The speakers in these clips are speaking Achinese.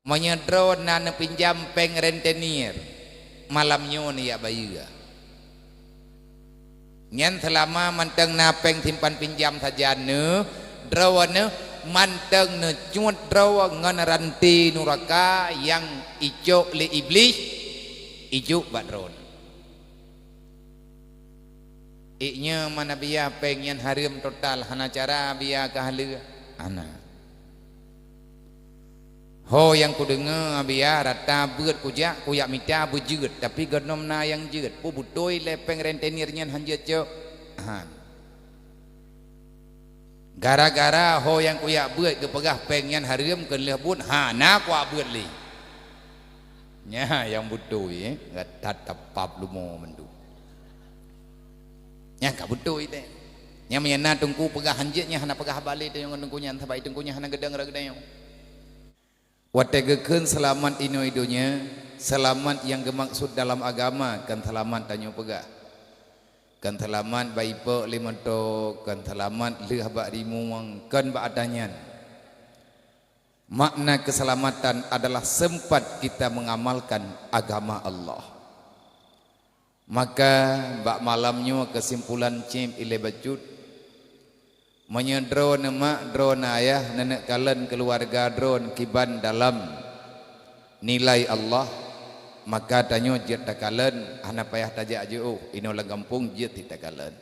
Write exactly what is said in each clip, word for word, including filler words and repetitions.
Meunyoe droe na neupinjam péng rentenir, malam nyoe neujak bayeue. Nyan seulama mantong na péng simpan pinjam sajan neuh, droeneuh mantong neucut droe ngon ranté nuraka nyang icok lé Iblih, ijok bak droeneuh. Iék nyoe mana biya péng nyan hareuem total, hana cara biya ka haleue. Hana. Ho nyang kudeungoe biya rata beuet kujak, kujak mita beujeuet, tapi gohlom na nyang jeuet. Peue beutôi lé péng rentenir nyan han jeuet cok? Han. Gara-gara ho nyang kujak beuet geupeugah péng nyan hareuem, keu lheueh buet hana kujak beuet lé. Nyan nyang beutôi, eh, gata tapab lumo mandum. Nyan ka beutôi teuh. Nyan meunyo na teungku peugah han jeuet, nyan hana peugah haba lé teuh ngon teungku nyan, sabab teungku nyan hana geudong rot geutanyoe. Watée geukheun seulamat inoe donya, seulamat nyang geumaksud dalam agama kon seulamat tanyoe peugah. Kon seulamat bak ipok lé moto, kon seulamat lheueh bak rimueng, kon bak ata nyan. Makna keuseulamatan adalah seumpat kita mengamalkan agama Allah. Maka, bak malam nyoe keusimpulan céb ilée bacut, meunyoe droeneuh mak, droeneuh ayah, neuneuk kalon keuluwarga droeneuh kiban dalam nilai Allah, maka tanyoe jeuet takalon, hana payah tajak jiôh, inoe lam gampông jeuet cit takalon.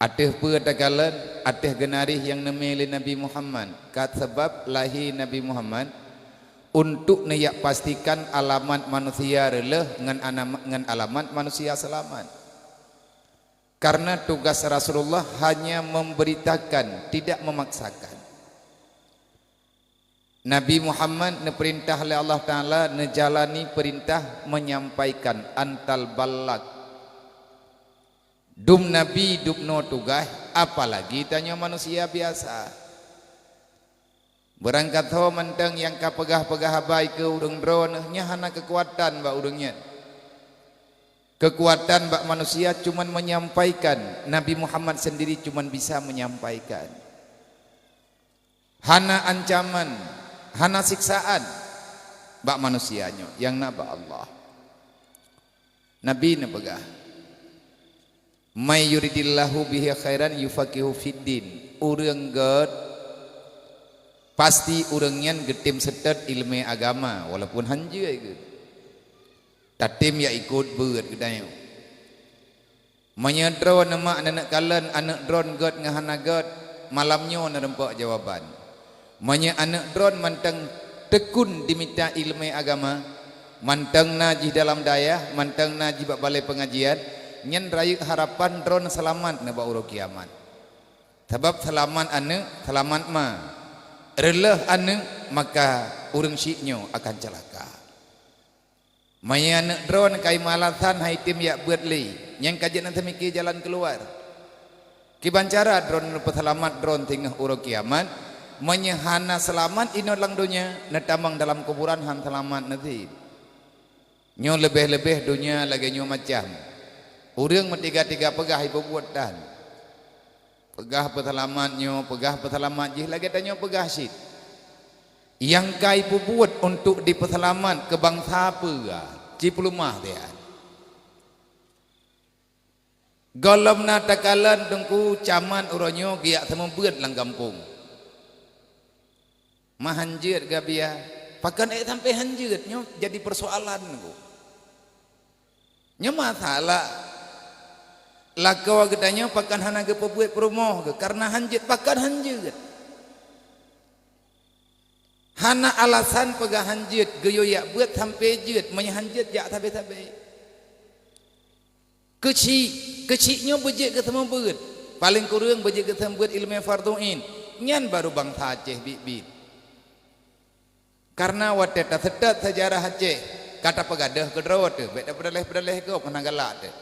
Ateueh peue takalon? Ateueh geunarih nyang neumé lé Nabi Muhammad. Ka sabab lahé Nabi Muhammad untuk neujak pastikan alamat manusia reuloh ngon anam-, ngon alamat manusia seulamat. Karena tugas Rasulullah hanya memberitakan, tidak memaksakan. Nabi Muhammad neupeurintah lé Allah Taala neujalani peurintah menyampaikan, antal balak. Dum nabi dubnoe tugaih, apalagi tanyoe manusia biasa. Beurangkat ho mantong nyang ka peugah-peugah haba keu ureuëng droeneuh nyan hana keukuatan bak ureuëng nyan. Keukuatan bak manusia cuman menyampaikan, Nabi Muhammad sendiri cuman bisa menyampaikan. Hana ancaman, hana siksaan bak manusia nyoe, nyang na bak Allah. Nabi neupeugah, "May yuridillahu bihi khairan yufaqihu fiddin." Ureuëng gét, pasti ureuëng nyan geutem seutôt iéleumé agama, walaupun han jeuet geuh. Tatem jak ikot beuet geutanyoe. Meunyoe droeneuh mak neuneuk kalon aneuëk droeneuh gét ngon hana gét, malam nyoe neureumpok jawaban. Meunyoe aneuëk droeneuh mantong tekun dimita iéleumé agama, mantong na jih dalam dayah, mantong na jih bak balée peungajian, nyan rayeuk harapan droeneuh seulamat nibak uroe kiamat. Sabab seulamat aneuëk, seulamat ma. Reuloh aneuëk, maka ureuëng syiek nyoe akan ceulaka. Meunyoe aneuëk droeneuh ka imeualasan han item jak beuet lé, nyan ka jeuet na teumike jalan keuluar. Kiban cara droeneuh neupeuseulamat droeneuh singoh uroe kiamat, meunyoe hana seulamat inoe lam donya, neutamong dalam kuburan han seulamat neuh cit. Nyoe leubeh-leubeh donya lagée nyoe macam. Ureuëng meutiga-tiga peugah ipeubuet tan. Peugah peuseulamat nyoe, peugah peuseulamat jih lagée tanyoe peugah cit. Nyang ka ipeubuet untuk dipeuseulamat keu bansa peue? Cipeuleumah tian. Gohlom na takalon teungku camat uroe nyoe geujak seumeubeuet lam gampông. Ma han jeuet geubiya, pakon ék sampoe han jeuet nyoe jadi peusoalan teungku. Nyoe masalah lakoe geutanyoe pakon hana geupeubuet peurumoh geuh, kareuna han jeuet, pakon han jeuet. Hana alasan peugah han jeuet, geuyue jak beuet sampoe jeuet, meunyoe han jeuet jak sabe-sabe. Keuchik, keuchik nyoe beujeuet geuseumeubeuet, paleng kureueng beujeuet geuseumeubeuet iéleumé fardhu ain, nyan barô bansa Aceh biet-biet. Kareuna watée taseutôt seujarah Aceh, ka tapeugadôh keudroe teuh, bék tapeudaléh-peudaléh gob hana galak teuh.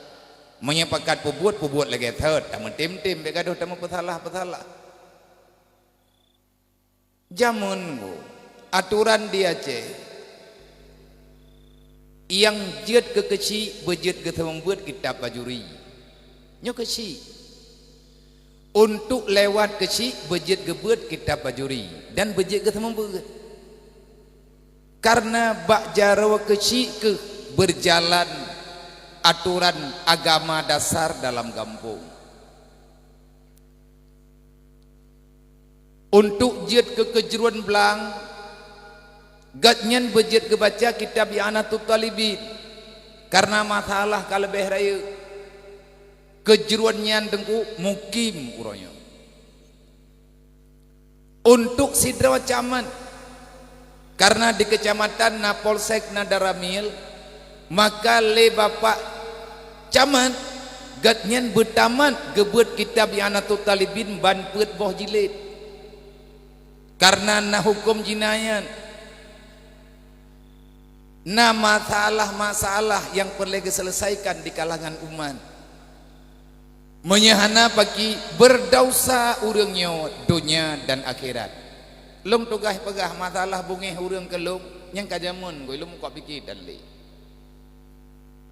Meunyoe pakat peubuet, peubuet lagée thot, tameutem-tem bék gadôh tameupeusalah-peusalah. Jameun nyoe, atoran di Aceh, nyang jeuet keu keuchik beujeuet geuseumeubeuet kitab bajuri. Nyoe keuchik. Untuk lewat keuchik beujeuet geubeuet kitab bajuri dan beujeuet geuseumeubeuet. Kareuna bak jaroe keuchik keuh beujalan atoran agama dasar dalam gampông. Untuk jeuet keu keujruen blang, gobnyan beujeuet geubaca kitab I'anatut Thalibin, kareuna masalah ka leubeh rayeuk. Keujruen nyan teungku mukim uroe nyoe. Untuk sidroe camat, kareuna di keucamatan na polsek, na danramil, maka lé bapak camat gobnyan beutamat geubeuet kitab I'anatut Thalibin ban peuet boh jilid. Kareuna na huköm jinayat, na masalah-masalah nyang peureulée geuseuleusaikan di kalangan umat. Meunyoe hana paki, beudesya ureuëng nyoe donya dan akhirat. Lôn tugaih peugah masalah beungéh ureuëng keu lôn nyang ka jameun goe lôn mukok pike dan lé.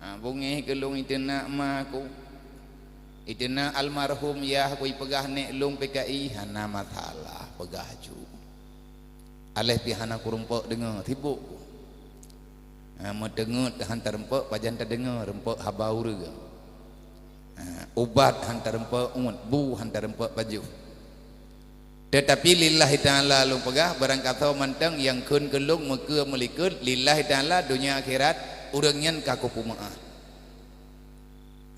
Ha, beungéh keu lôn iteunak ma ku, iteunak almarhum yah ku, ipeugah nék lôn P K I, hana masalah, peugah ju. Aléh pih hana kurumpok deungoe, sibok ku. Ha, meuteungeut han tarumpok, pajan tadeungoe rumpok haba ureuëng. Ha, ubat han tarumpok uet, bu han tarumpok pajoh. Teutapi lillahi ta'ala lôn peugah, barangkasoe mantong nyang kheun keu lôn meukeue meulikot, lillahi ta'ala donya akhirat, ureuëng nyan ka kupeumeuáh.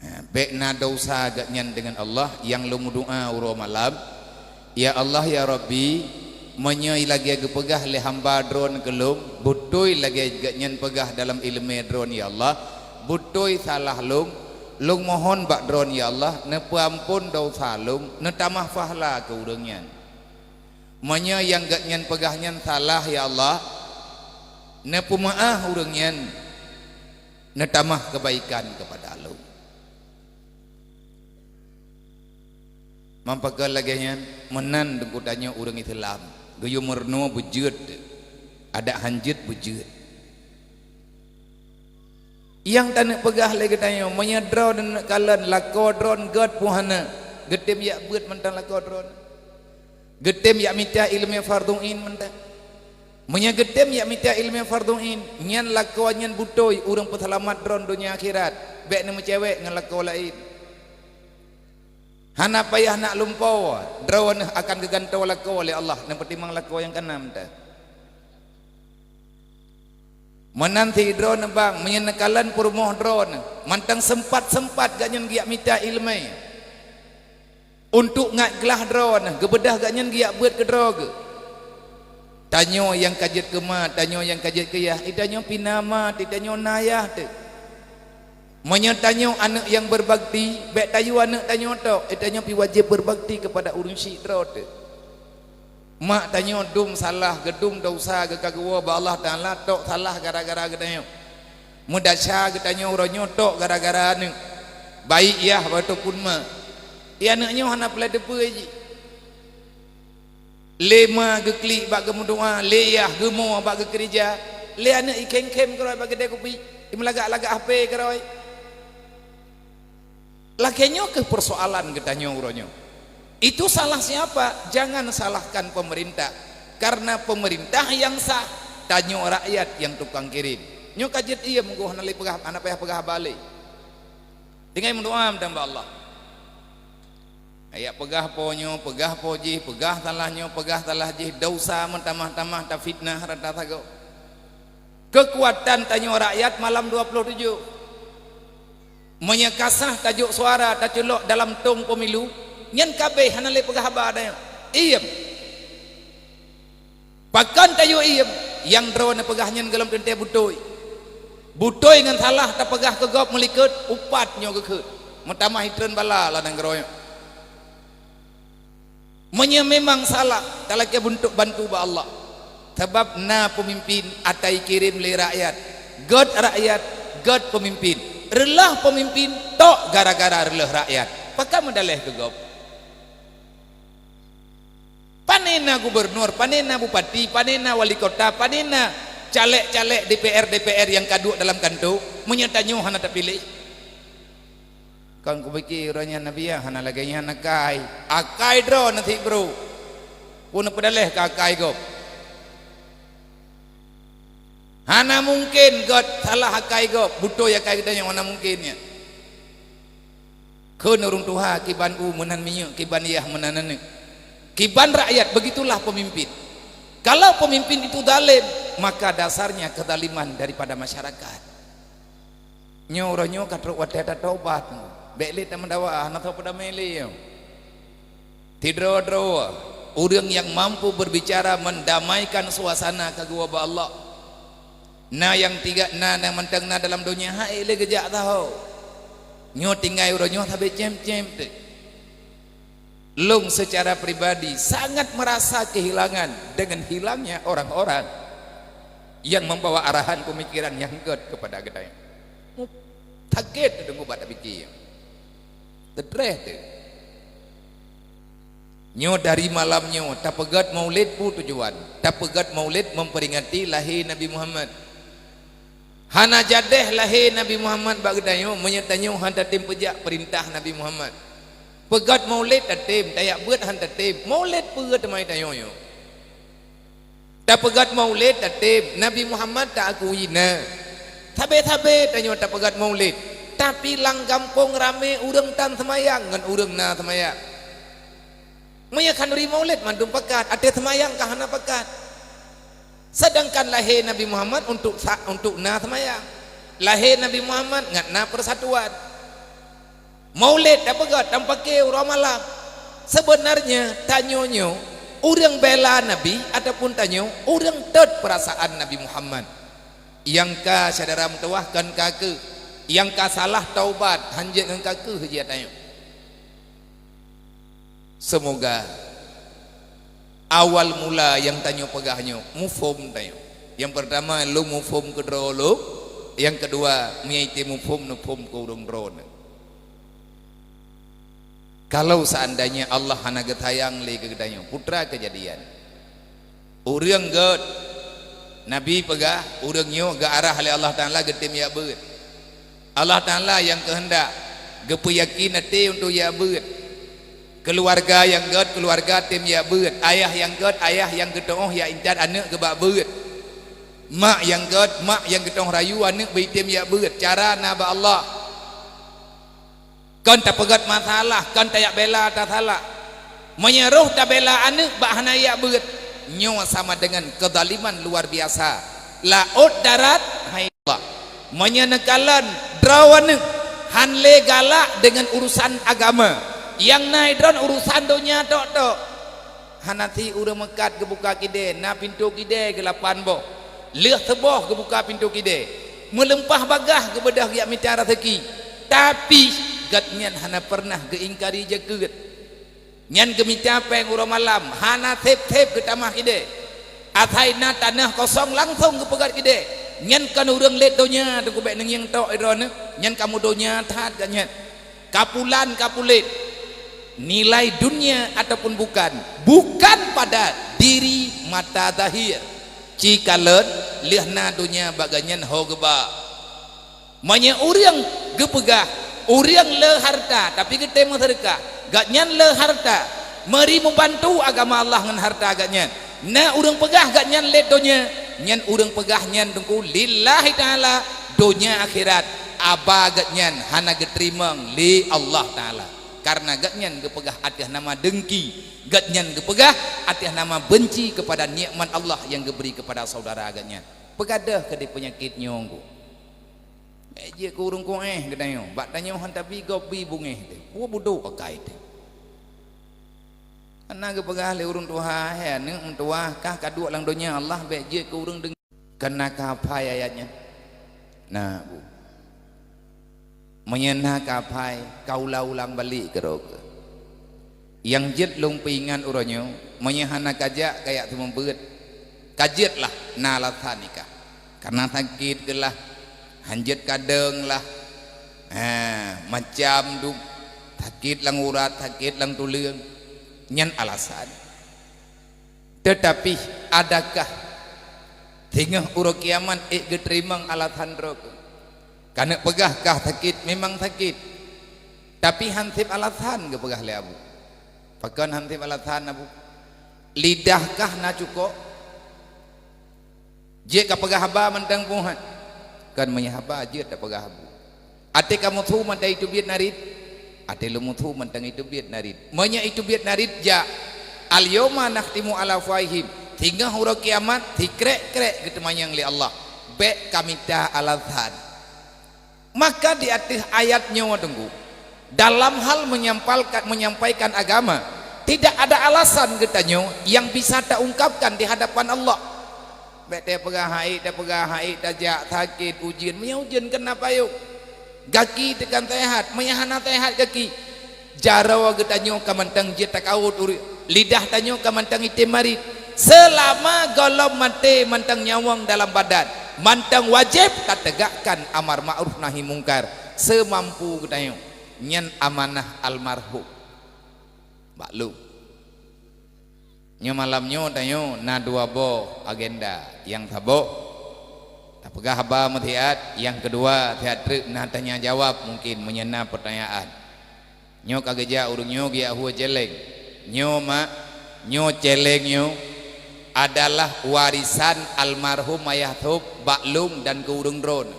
Ha, bék na desya gobnyan deungon Allah nyang lôn meudoá uroe malam, "Ya Allah, ya Rabbi, meunyoe lagée geupeugah lé hamba Droe keu lôn, beutôi lagée gobnyan peugah dalam iéleumé Droe, ya Allah, beutôi salah lôn, lôn mohon bak Droe, ya Allah, neupeuamphon desya lôn, neutamah pahla keu ureuëng nyan. Meunyoe nyang gobnyan peugah nyan salah, ya Allah, neupeumeuáh ureuëng nyan, neutamah keubaikan keupada lôn." Meunyoe pakon lagée nyan, meunan deungon tanyoe ureuëng Islam, geuyue meurunoe beujeuet, adak hanjeuet beujeuet. Nyang taneuk peugah lé geutanyoe, meunyoe droeneuh neuk kalon lakoe droeneuh gét peue hana, geutem jak beuet mantong lakoe droeneuh. Geutem jak mita iéleumé fardhu ain mantong. Meunyoe geutem jak mita iéleumé fardhu ain, nyan lakoe nyan beutôi ureuëng peuseulamat droeneuh donya akhirat, bék neumeucewek ngon lakoe laén. Hana payah neuk lumpoe, droeneuh akan geugantoe lakoe lé Allah, neupeutimang lakoe nyang keunan teuh. Meunan sidroeneuh bang, meunyoe neukalon peurumoh droeneuh, mantong seumpat-seumpat gobnyan geujak mita iéleumé. Untuk ngat glah droeneuh, geubeudôh gobnyan geujak beuet keu droe geuh. Tanyoe nyang ka jeuet keu ma, tanyoe nyang ka jeuet keu yah, i tanyoe pih na ma, i tanyoe na yah teuh. Meunyoe tanyoe aneuëk nyang beurbakti, bék tayue aneuëk tanyoe tok, i tanyoe pih wajéb beurbakti keupada ureuëng syik droe teuh. Mak tanyoe dum salah, geudum desya geukagoe bak Allah Taala, tok salah gara-gara geutanyoe. Meudesya geutanyoe uroe nyoe tok gara-gara aneuëk. Baik yah ataupun ma. I aneuëk nyoe hana peulai teupeue jih. Lé ma geuklik bak geumeudoá, lé yah geumo bak geukeurija, lé aneuëk ikhém-khém keudroe bak keudè kupi, imeulagak-lagak H P keudroe. Lagée nyoe kheueh peusoalan geutanyoe uroe nyoe. Itu salah siapa? Jangan salahkan pemerintah. Karena pemerintah nyang sah, tanyoe rakyat nyang tukang kirém. Nyoe ka jeuet iem goh hana lé peugah, hana payah peugah haba lé. Tinggai meudoá mantong bak Allah. Ayak peugah po nyoe, peugah po jih, peugah salah nyoe, peugah salah jih, desya meutamah-tamah, tafitnah rata sagoe. Keukuatan tanyoe rakyat malam dua puluh tujoh. Meunyoe ka sah tajok suara taculok dalam tong pemilu, nyan ka abéh hana lé peugah haba tanyoe. Iem. Pakon tayue iem, nyang droeneuh peugah nyan gohlom teuntée beutôi. Beutôi ngon salah tapeugah keu gob meulikot, upat nyoe geukheun. Meutamah itreun bala lam nanggroe nyoe. Meunyoe memang salah, talakée beuntuk bantu bak Allah. Sabab na peumimpin ata ikirém lé rakyat. Gét rakyat, gét peumimpin. Reuloh peumimpin, tok gara-gara reuloh rakyat. Pakon meudaleh keu gob? Pane na gubernur, pane na bupati, pane na wali kota, pane na caleg-caleg D P R, D P R nyang ka duek dalam kanto, meunyoe tanyoe hana tapiléh? Kon kupike uroe nyan Nabi ya, hana lagée nyan akai. Akai droe nasib brok. Peue neupeudaleh keu akai gob? Hana mungken gét salah akai gob, beutôi akai geutanyoe, hana mungken nyan. Kheun ureuëng tuha, kiban u meunan minyeuk, kiban yah meunan aneuëk. Kiban rakyat, begitulah pemimpin. Kalau pemimpin itu zalim, maka dasarnya kezaliman daripada masyarakat. Nyoe uroe nyoe ka trok watée tataubat. Bék lé tameudawa, hana soe peudamé lé nyoe. Tidroe-droe, ureuëng nyang mampu berbicara mendamaikan suasana ka geuwoe bak Allah. Na nyang tiga, na nyang mantong na dalam donya, hai lé geujak taho. Nyoe tinggai uroe nyoe sabe cém-cém teuk. Lôn secara pribadi sangat merasa kehilangan dengan hilangnya orang-orang yang membawa arahan pemikiran nyang gét kepada geutanyoe. Sakét teungoh bak tapike. Teutreh teuh. Nyoe dari malam nyoe tapeugét maulid peue tujuan? Tapeugét maulid memperingati lahé Nabi Muhammad. Hana jadéh lahé Nabi Muhammad bak geutanyoe meunyoe tanyoe hana tatem peujak peurintah Nabi Muhammad. Peugét maulid tatem, tajak beuet hana tatem. Maulid peue teuma tanyoe nyoe? Tapeugét maulid tatem, Nabi Muhammad taakui na. Sabe-sabe tanyoe tapeugét maulid, tapi lam gampông ramé ureuëng tan seumayang ngon ureuëng na seumayang. Meunyoe khanuri maulid mandum pakat, até seumayang ka hana pakat. Sedangkan lahé Nabi Muhammad untuk sa-, untuk na seumayang. Lahé Nabi Muhammad ngat na persatuan. Maulid tapeugét tampake uroe malam. Sebenarnya tanyoe nyoe ureuëng bela Nabi ataupun tanyoe ureuëng tot perasaan Nabi Muhammad. Nyang ka syedara meutuwah kon ka keuh, nyang ka salah taubat, hanjeuet ngon ka keuh jih tanyoe. Semoga awal mula nyang tanyoe peugah nyoe muphom tanyoe. Nyang pertama lôn muphom keu droe lôn, nyang keudua meunyoe item muphom neuphom keu ureuëng droeneuh. Kalau seandainya Allah hana geusayang lé keu geutanyoe, peue teuma keujadian? Ureuëng gét, Nabi peugah, ureuëng nyoe geuarah lé Allah Taala geutem jak beuet. Allah Taala nyang keuheundak, geupeuyakin até untuk jak beuet. Keuluwarga nyang gét, keuluwarga tem jak beuet. Ayah nyang gét, ayah nyang geuteuôh jak intat aneuëk geuh bak beuet. Mak nyang gét, mak nyang geuteuôh rayu aneuëk beuitem jak beuet. Cara na bak Allah. Kon tapeugét masalah, kon tajak bela tasalah. Meunyoe roh tabela aneuëk bak hana jak beuet, nyoe sama dengan kezaliman luar biasa. Laôt darat, hai Allah. Meunyoe neukalon droeneuh han lé galak deungon urusan agama, nyang na droeneuh urusan donya tok-tok. Hana sie ureuëng meukat geubuka kidée, na pintoe kidée geulapan boh. Lheueh seuboh geubuka pintoe kidée. Meulimpah bagaih geubeudôh jak mita raseuki. Tapi, gobnyan hana peureunah geuingkari jakeuet. Nyan geumita péng uroe malam, hana sép-sép geutamah kidée. Asai na tanoh kosong langsong geupeugét kidée. Nyan kon ureuëng lét donya, teungku bék neungieng tok droeneuh. Nyan kamoe donya that gobnyan. Kapulan kapulet, nilai dunia ataupun bukan, bukan pada diri mata zahir. Cikalon lheueh na donya bak gobnyan ho geuba. Meunyoe ureuëng geupeugah, ureuëng le harta tapi geutem meuseudeukah, gobnyan le harta, meuri meubantu agama Allah ngon harta gobnyan. Na ureuëng peugah gobnyan lét donya, nyan ureuëng peugah nyan teungku lillahi ta'ala, donya akhirat, aba gobnyan hana geuteurimong lé Allah Ta'ala. Kareuna gobnyan geupeugah ateueh nama deungki, gobnyan geupeugah ateueh nama beunci keupada nikmat Allah nyang geubri keupada syedara gobnyan. Peugadôh keudeh peunyakét nyoe teungku. Bék jeuet keu ureuëng kuéh geutanyoe, bak tanyoe han tabi gob bi beungéh teuh, peue budok akai teuh. Hana geupeugah lé ureuëng tuha, "Hai aneuëk meutuwah, kah ka duek lam donya Allah, bék jeuet keu ureuëng deungoe." Kana ka aphai ayat nyan? Na, Bu. Meunyoe na ka aphai, ka ulang-ulang balek keudroe keuh. Nyang jeuet lôn peuingat uroe nyoe, meunyoe hana kajak kajak seumeubeuet, kajeuet lah na alasan nikah. Kareuna sakét keuh lah, hanjeuet kadeueng lah, ha, macam dum, sakét lam urat, sakét lam tuleueng, nyan alasan. Teutapi, adakah singoh uroe kiamat ék geuteurimong alasan droe keuh? Kaneuk peugah kah sakét, memang sakét. Tapi han sép alasan geupeugah lé Abu. Pakon han sép alasan, Abu? Lidah kah na cukok? Jeuet kapeugah haba mantong puhan. Kan meunyoe haba jeuet tapeugah haba. Até kamoe su mantong iteubiet narit. Até lôn su mantong iteubiet narit. Meunyoe iteubiet narit jak, "Al-yauma nakhtimu ala afwahihim." Singoh uroe kiamat, sikrek-krek geuteumanyong lé Allah. Bék kamita alasan. Maka di ateueh ayat nyoe teungku, dalam hal menyampalkan, menyampaikan agama, tidak ada alasan geutanyoe yang bisa taungkapkan di hadapan Allah. Bék tapeugah hai, tapeugah hai, tajak sakét, ujeuen, meunyoe ujeuen keunan payong. Gaki teukan sehat, meunyoe hana sehat gaki. Jaroe geutanyoe ka mantong jeuet takawot ureuëng, lidah tanyoe ka mantong item marit. Seulama gohlom maté mantong nyawöng dalam badan, mantong wajéb tateugakkan amar ma'ruf nahi mungkar seumampu geutanyoe. Nyan amanah almarhum. Maklum. Nyoe malam nyoe tanyoe na dua boh agenda. Nyang saboh, tapeugah haba meusiat. Nyang keudua, siat treuk na tanya jawab, mungkin meunyoe na peutanyaan. Nyoe ka geujak ureuëng nyoe geujak hue céléng. Nyoe mak, nyoe céléng nyoe adalah warisan almarhum Ayah Sop bak lôn dan keu ureuëng droeneuh.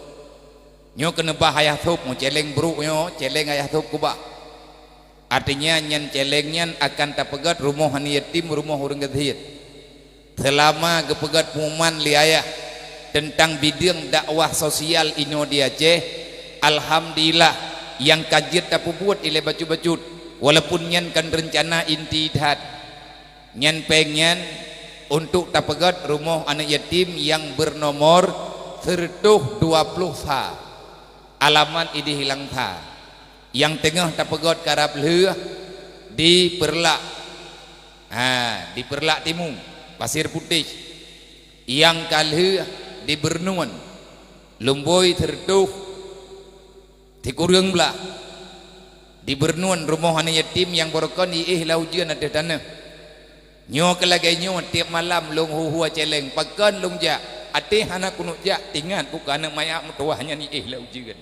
Nyoe keuneubah Ayah Sop, meucéléng brok nyoe, céléng Ayah Sop keubah. Artinya nyan céléng nyan akan tapeugét rumoh aneuk yatim, rumoh ureuëng gasien. Seulama geupeugét pengumuman lé Ayah teuntang bideueng dakwah sosial inoe di Aceh, alhamdulillah, nyang ka jeuet tapeubuet ilée bacut-bacut, walaupun nyan kon reuncana inti that. Nyan péng nyan untuk tapeugét rumoh aneuk yatim nyang beureunumor seureutôh dua ploh sa, alamat idéh hilang sa. Nyang teungoh tapeugét karab lheueh di Peureulak. Ha, di Peureulak Timu, Pasir Putih. Nyang ka lheueh di Beureunuen, lumbôi seureutôh sikureueng blah. Di Beureunuen rumoh aneuk yatim nyang barokon iéh lam ujeuen ateueh tanoh. Nyoe keu lagée nyoe tieb malam lôn hu-hue céléng, pakon lôn jak, até hana keuneuk jak, tingat buka aneuk manyak meutuwah nyan iéh lam ujeuen.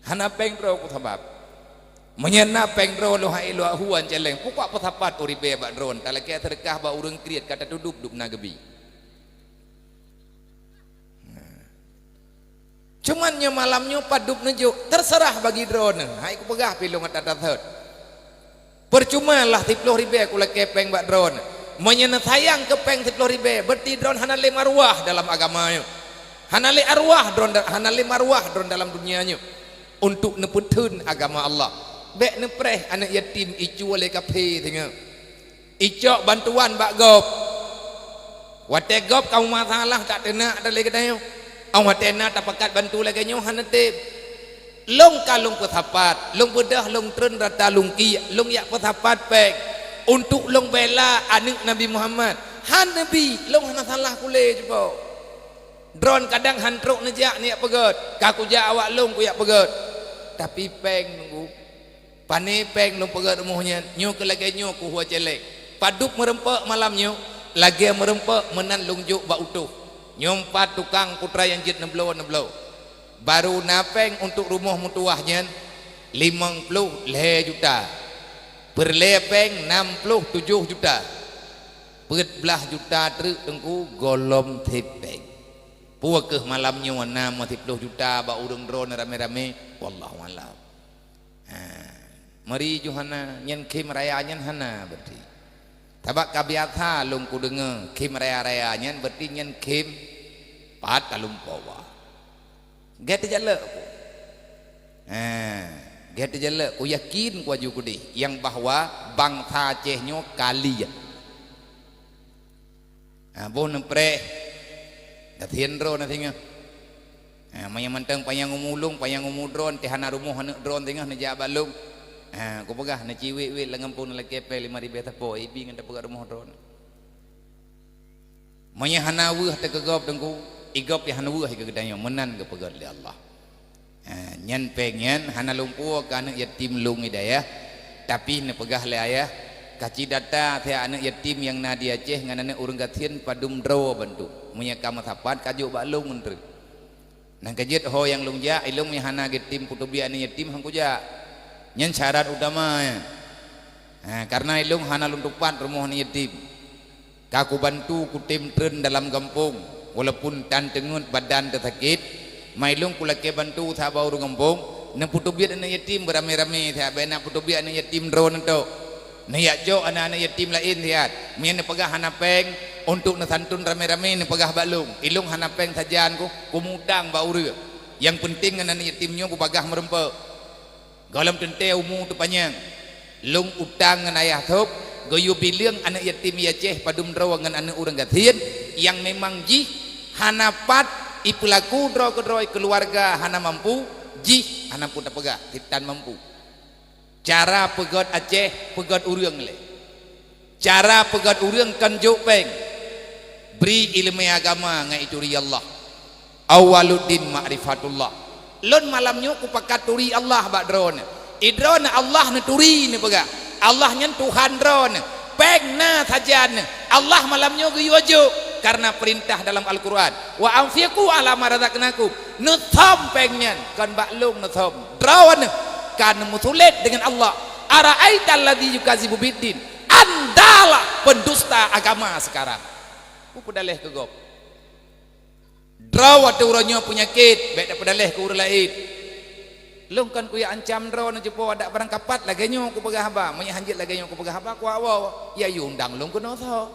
Hana péng droe peue sabab. Meunyoe na péng droe lôn hai lôn hue céléng, pukok peusapat uribée bak droen, talakée seudeukah bak ureuëng kriet ka tatudub dub na geubi. Cuman nyoe malam nyoe padub neujok, terserah bagi droeneuh, hai kupeugah pi lôn ata that. Percuma lah siploh ribée kulakée péng bak droen. Meunyoe neusayang keu péng siploh ribée, berarti droen hana lé maruah dalam agama nyoe. Hana lé arwah droen, hana lé maruah droen dalam dunia nyoe. Untuk neupeutheun agama Allah, bék neupreh aneuk yatim icue lé kaphé singoh. Icok bantuan bak gob. Watée gob ka meumasalah tak teunak ata lé geutanyoe. Óh watée na tapakat bantu lagée nyoe hana tem. Lôn ka lôn peusapat, lôn beudôh lôn treun rata lungkiek, lôn jak peusapat péng untuk lôn bela aneuk Nabi Muhammad. Han neubi, lôn hana salah kulé cupo. Droen kadang han trok neujak neujak peugét, ka kujak awak lôn kujak peugét. Tapi péng nunggu. Pané péng lôn peugét rumoh nyan, nyoe keu lagée nyoe kuhue céléng. Padub meureumpok malam nyoe, lagée meureumpok meunan lôn jok bak utoh. Nyoe empat tukang putra nyang jeuet neubloe-neubloe. Barô na péng untuk rumoh meutuwah nyan limong ploh lhée juta. Peureulée péng nam ploh tujoh juta. Peuet blaih juta treuk teungku gohlom sép péng. Peue keuh malam nyoe na meusiplôh juta bak ureuëng droeneuh ramé-ramé? Wallahu a'lam. Ha, meuri Johana nyan khém raya nyan hana berarti. Sabab ka biasa lôn kudeungoe khém raya-raya nyan berarti nyan khém pat talumpoe. Gét teujalek ku. Ha, gét teujalek ku yakin ku aju kudeh yang bahwa bansa Aceh nyoe kalian. Ha, boh neupreh. Gasien droe na singoh. Ha, meunyoe mantong panyang umu lôn, panyang umu droen, teuh hana rumoh aneuk droen singoh neujak bak lôn. Ha, kupeugah neuciwet-wet lam gampông neulakée péng lima ribée sapo, ibi ngon tapeugah rumoh droen. Meunyoe hana weueh teukeugop teungku, igop nyang hana weueh keu geutanyoe meunan geupeugét lé Allah. Ha, nyan péng nyan hana lumpoe keu aneuk yatim lôn i dayah, tapi neupeugah lé ayah, kaci data siat aneuk yatim nyang na di Aceh ngon aneuk ureuëng gasien padum droe bandum. Meunyoe ka meusapat ka jok bak lôn ngon treuk. Nang ka jeuet ho nyang lôn jak, ilôn nyang hana geutim puteubiet aneuk yatim han kujak. Nyan syarat utama nyan. Ha, kareuna ilôn hana lôn tupat rumoh aneuk yatim. Ka kubantu kutem treun dalam gampông. Walaupun tan teungeut badan teusakét, mai lôn kulakée bantu saban ureuëng gampông, neupeuteubiet aneuëk yatim beuramé-ramé, saban na peuteubiet aneuëk yatim droeneuh tok. Neujak cok aneuëk-aneuëk yatim laén siat. Meunyoe neupeugah hana péng, untuk neusantun ramé-ramé neupeugah bak lôn. Ilôn hana péng sajan ku, kumutang bak ureuëng. Nyang peunteng ngon aneuëk yatim nyoe beubagaih meureumpok. Gohlom teuntée umu teupanyang. Lôn utang ngon ayah sôb, geuyue bileueng aneuëk yatim Aceh padum droe ngon aneuëk ureuëng gasien, nyang memang jih hana pat ipeulaku droe keudroe keuluwarga hana mampu, jih hana peue tapeugah, sitan mampu. Cara peugét Aceh, peugét ureuëng lé. Cara peugét ureuëng kon jok péng. Bri iéleumé agama ngon ituri Allah. Awaluddin ma'rifatullah. Lôn malam nyoe kupakat turi Allah bak droeneuh. Idroeneuh Allah neuturi neupeugah. Allah nyan Tuhan droeneuh. Péng na sajan neuh. Allah malam nyoe geuyue jok karena peurintah dalam Al-Qur'an. "Wa anfiqu 'ala ma razaqnakum." Neusom péng nyan, kon bak lôn neusom. Droeneuh ka neumeusulet deungon Allah. "Ara'aital ladzi yukadzibu biddin." Andalah pendusta agama sekarang. Peue peudaleh keu gob? Droe watée uroe nyoe peunyakét, bék tapeudaleh keu ureuëng laén. Lôn kon kujak ancam droeneuh cupo adak barangkapat lagée nyoe kupeugah haba, meunyoe hanjeuet lagée nyoe kupeugah haba, kuwoe-woe, ya yue undang lôn keunoe soe.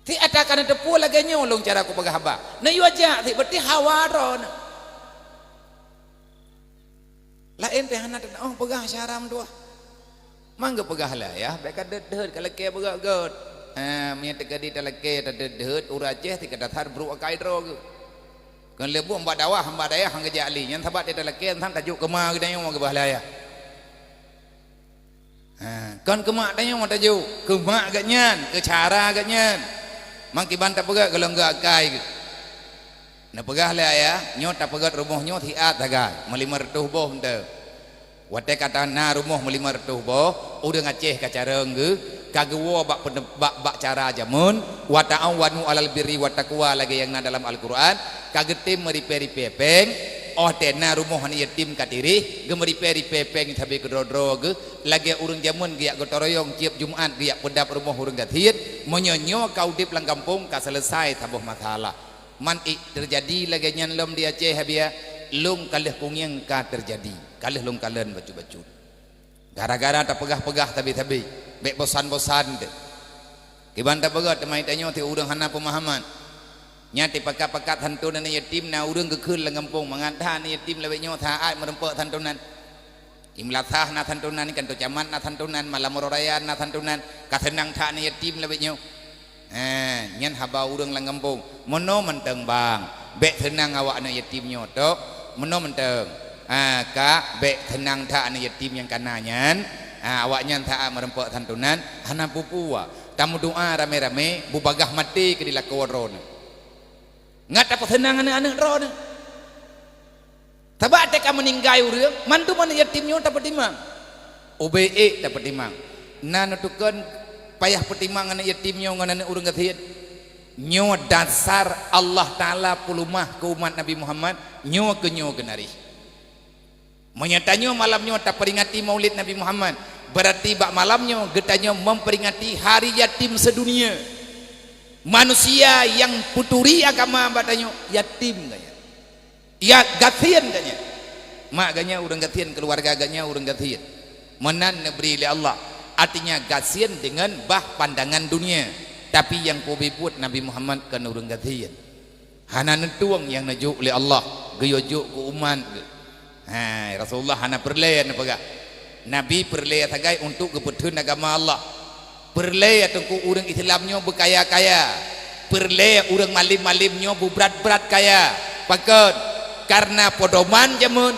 Ti ata ka neuteupeue lagée nyoe lôn cara kupeugah haba. Neuyue jak, ti beutih hawa droeneuh. Laén teuh hana teunaoh peugah syara meutuah. Mang geupeugah lé ayah, bék ka deuet-deuet, ka lakée beugét-gét. Ha, meunyoe teukeudi talakée tadeuet-deuet, ureuëng Aceh ti ka dasar brok akai droe geuh. Kon lé buet mbak dawah, mbak dayah han geujak lé. Nyan sabab ti talakée, nyan tajok keuma geutanyoe mang geupeugah lé ayah. Ha, kon keu mak tanyoe tajok, keu mak geuh nyan, keu cara geuh nyan. Mang kiban tapeugét golom geuh akai geuh. Neupeugah lé ayah, nyoe tapeugét rumoh nyoe siat sagai, meulimong reutôh boh meuteun. Watée ka na rumoh meulimong reutôh boh, ureuëng Aceh ka carông geuh, ka geuwoe bak peuneuk-, bak, bak cara jameun, "Wa ta'awanu 'alal birri wat taqwa," lagée nyang na dalam Al-Qur'an, ka geutem meuripée-ripée péng, óh tée na rumoh aneuëk yatim ka tireh, geumeuripée-ripée péng sabe keudroe-droe geuh, lagée ureuëng jameun geujak gotong royong tieb Jumat geujak peudab rumoh ureuëng gasien, meunyoe nyoe ka udeb lam gampông ka seuleusai saboh masalah. Man ék teujadi lagée nyan lom di Aceh, Abiya, lôn ka lheueh kungieng ka teujadi, ka lheueh lôn kalon bacut-bacut. Gara-gara tapeugah-peugah sabe-sabe, bék bosan-bosan teuh. Kiban tapeugah teuma tanyoe ti ureuëng hana peumahaman. Nyan tipakat-pakat santun aneuëk yatim na ureuëng geukheun lam gampông, mangat that aneuëk yatim lawét nyoe saát meureumpok santunan. Di meulasah na santunan, di kanto camat na santunan, malam uroe raya na santunan, ka seunang that aneuëk yatim lawét nyoe. Eh, nyan haba ureuëng lam gampông. Meunoe mantong bang, bék seunang awak aneuëk yatim nyoe tok. Meunoe mantong. Ah, kak, bék seunang that aneuëk yatim nyang kana nyan. Ah, awaknyan saát meureumpok santunan, hana peue-peue. Tameudoá ramé-ramé, beubagaih maté keu di lakoe droeneuh. Ngat tapeuseunang aneuëk-aneuëk droeneuh. Sabab teuka meuninggai ureuëng, mandum aneuëk yatim nyoe tapeutimang. Ubé ék tapeutimang. Na neutukon payah peutimang aneuëk yatim nyoe ngon aneuëk ureuëng gasien. Nyoe dasar Allah Taala peuleumah keu umat Nabi Muhammad, nyoe keu nyoe geunarih. Meunyoe tanyoe malam nyoe tapeuringati Maulid Nabi Muhammad, beurati bak malam nyoe geutanyoe meuperingati Hari Yatim Seudunia. Manusia nyang peuturi agama bak tanyoe yatim geuh nyan. Ya, gasien geuh nyan. Mak geuh nyan ureuëng gasien, keuluwarga geuh nyan ureuëng gasien. Meunan neubri lé Allah. Artinya gasien deungon bah pandangan dunia. Tapi nyang peubeuet Nabi Muhammad kon ureuëng gasien. Hana neutueng nyang neujok lé Allah, geuyue jok keu umat geuh. Hai, Rasulullah hana peureulée neupeugah. Nabi peureulée sagai untuk geupeutheun agama Allah. Peureulée teungku ureuëng Islam nyoe beukaya-kaya. Peureulée ureuëng malem-malem nyoe beubrat-brat kaya. Pakon? Karena pedoman jameun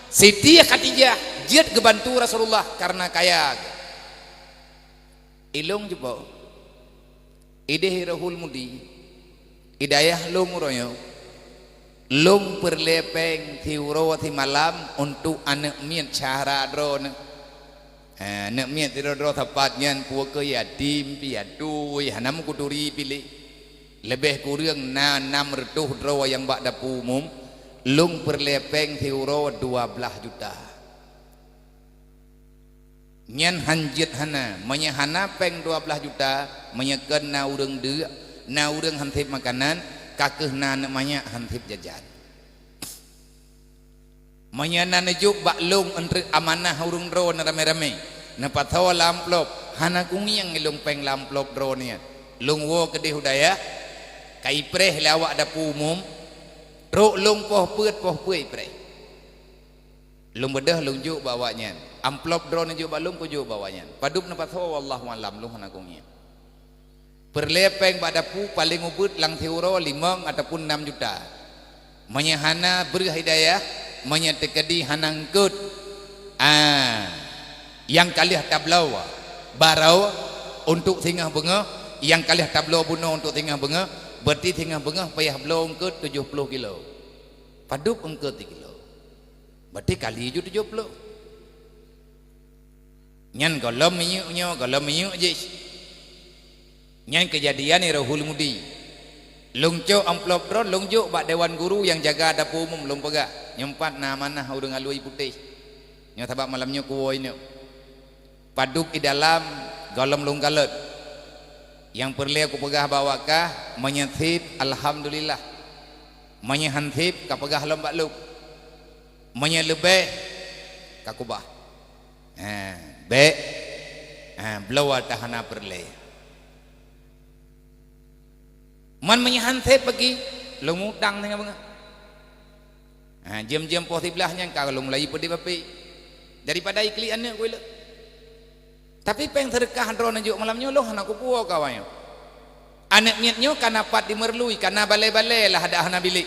Siti Khadijah jeuet geubantu Rasulullah karena kaya. Ilong jeuet boh. Ideh Rohul Mudi, i dayah lôn uroe nyoe, lôn peureulée péng siuroe simalam untuk aneuëk miet syedara droeneuh. Eh, aneuëk miet sidroe-droe sapat nyan peue keu yatim, piatu, hana meukuturi piléh. Leubeh kureueng na nam reutôh droe nyang bak dapu umum, lôn peureulée péng siuroe dua blaih juta. Nyan han jeuet hana, meunyoe hana péng dua blaih juta, meunyoe kon na ureuëng deuk, Na ureuëng han sép makanan, ka kheueh na aneuëk manyak han sép jajan. Meunyoe na neujok bak lôn eunteuk amanah ureuëng droeneuh ramé-ramé, neupasoe lam amplop, hana kungieng lôn péng lam amplop droeneuh nyan. Lôn woe keudeh u dayah, ka ipreh lé awak dapu umum, trok lôn poh peuet, poh peuet ipreh. Lôn beudôh lôn jok bak awaknyan. Amplop droeneuh jok bak lôn, kujok bak awaknyan. Padub neupasoe, wallahu alam, lôn hana kungieng. Peureulée péng bak dapu paleng ubit lam siuroe limong ataupun nam juta. Meunyoe hana breueh hidayah, meunyoe teukeudi hana eungkot, ah, nyang ka lheueh tabloe baroe untuk singoh beungoh, nyang ka lheueh tabloe bunoe untuk singoh beungoh, berarti singoh beungoh payah bloe eungkot tujoh ploh kilo. Padub eungkot sikilo? Berarti kali ju tujoh ploh. Nyan gohlom minyeuk nyoe, gohlom minyeuk jih. Nyan keujadian di Rohul Mudi. Lôn cok amplop droeneuh, lôn jok bak dewan guru nyang jaga dapu umum, lôn peugah, "Nyoe pat na amanah ureuëng alui putéh. Nyoe sabab malam nyoe kuwoe nyoe. Padub i dalam gohlom lôn galot. Nyang peureulée kupeugah bak awak kah, meunyoe sép, alhamdulillah. Meunyoe han sép, kapeugah lom bak lôn. Meunyoe leubeh, kakubah." Ha, bék. Ha, bloe ata hana peureulée. Man meunyoe han sép bagi, lôn mutang singoh beungoh. Ha, jeuem-jeuem poh siblaih nyan ka lôn mulai peudeh bapi. Daripada iklik aneuëk kuileuek. Tapi péng seudeukah droeneuh jok malam nyoe lôn hana kupuwoe keu awaknyoe. Aneuëk miet nyoe kana pat di Meurlui, kana balée-balée lah adak hana bilék.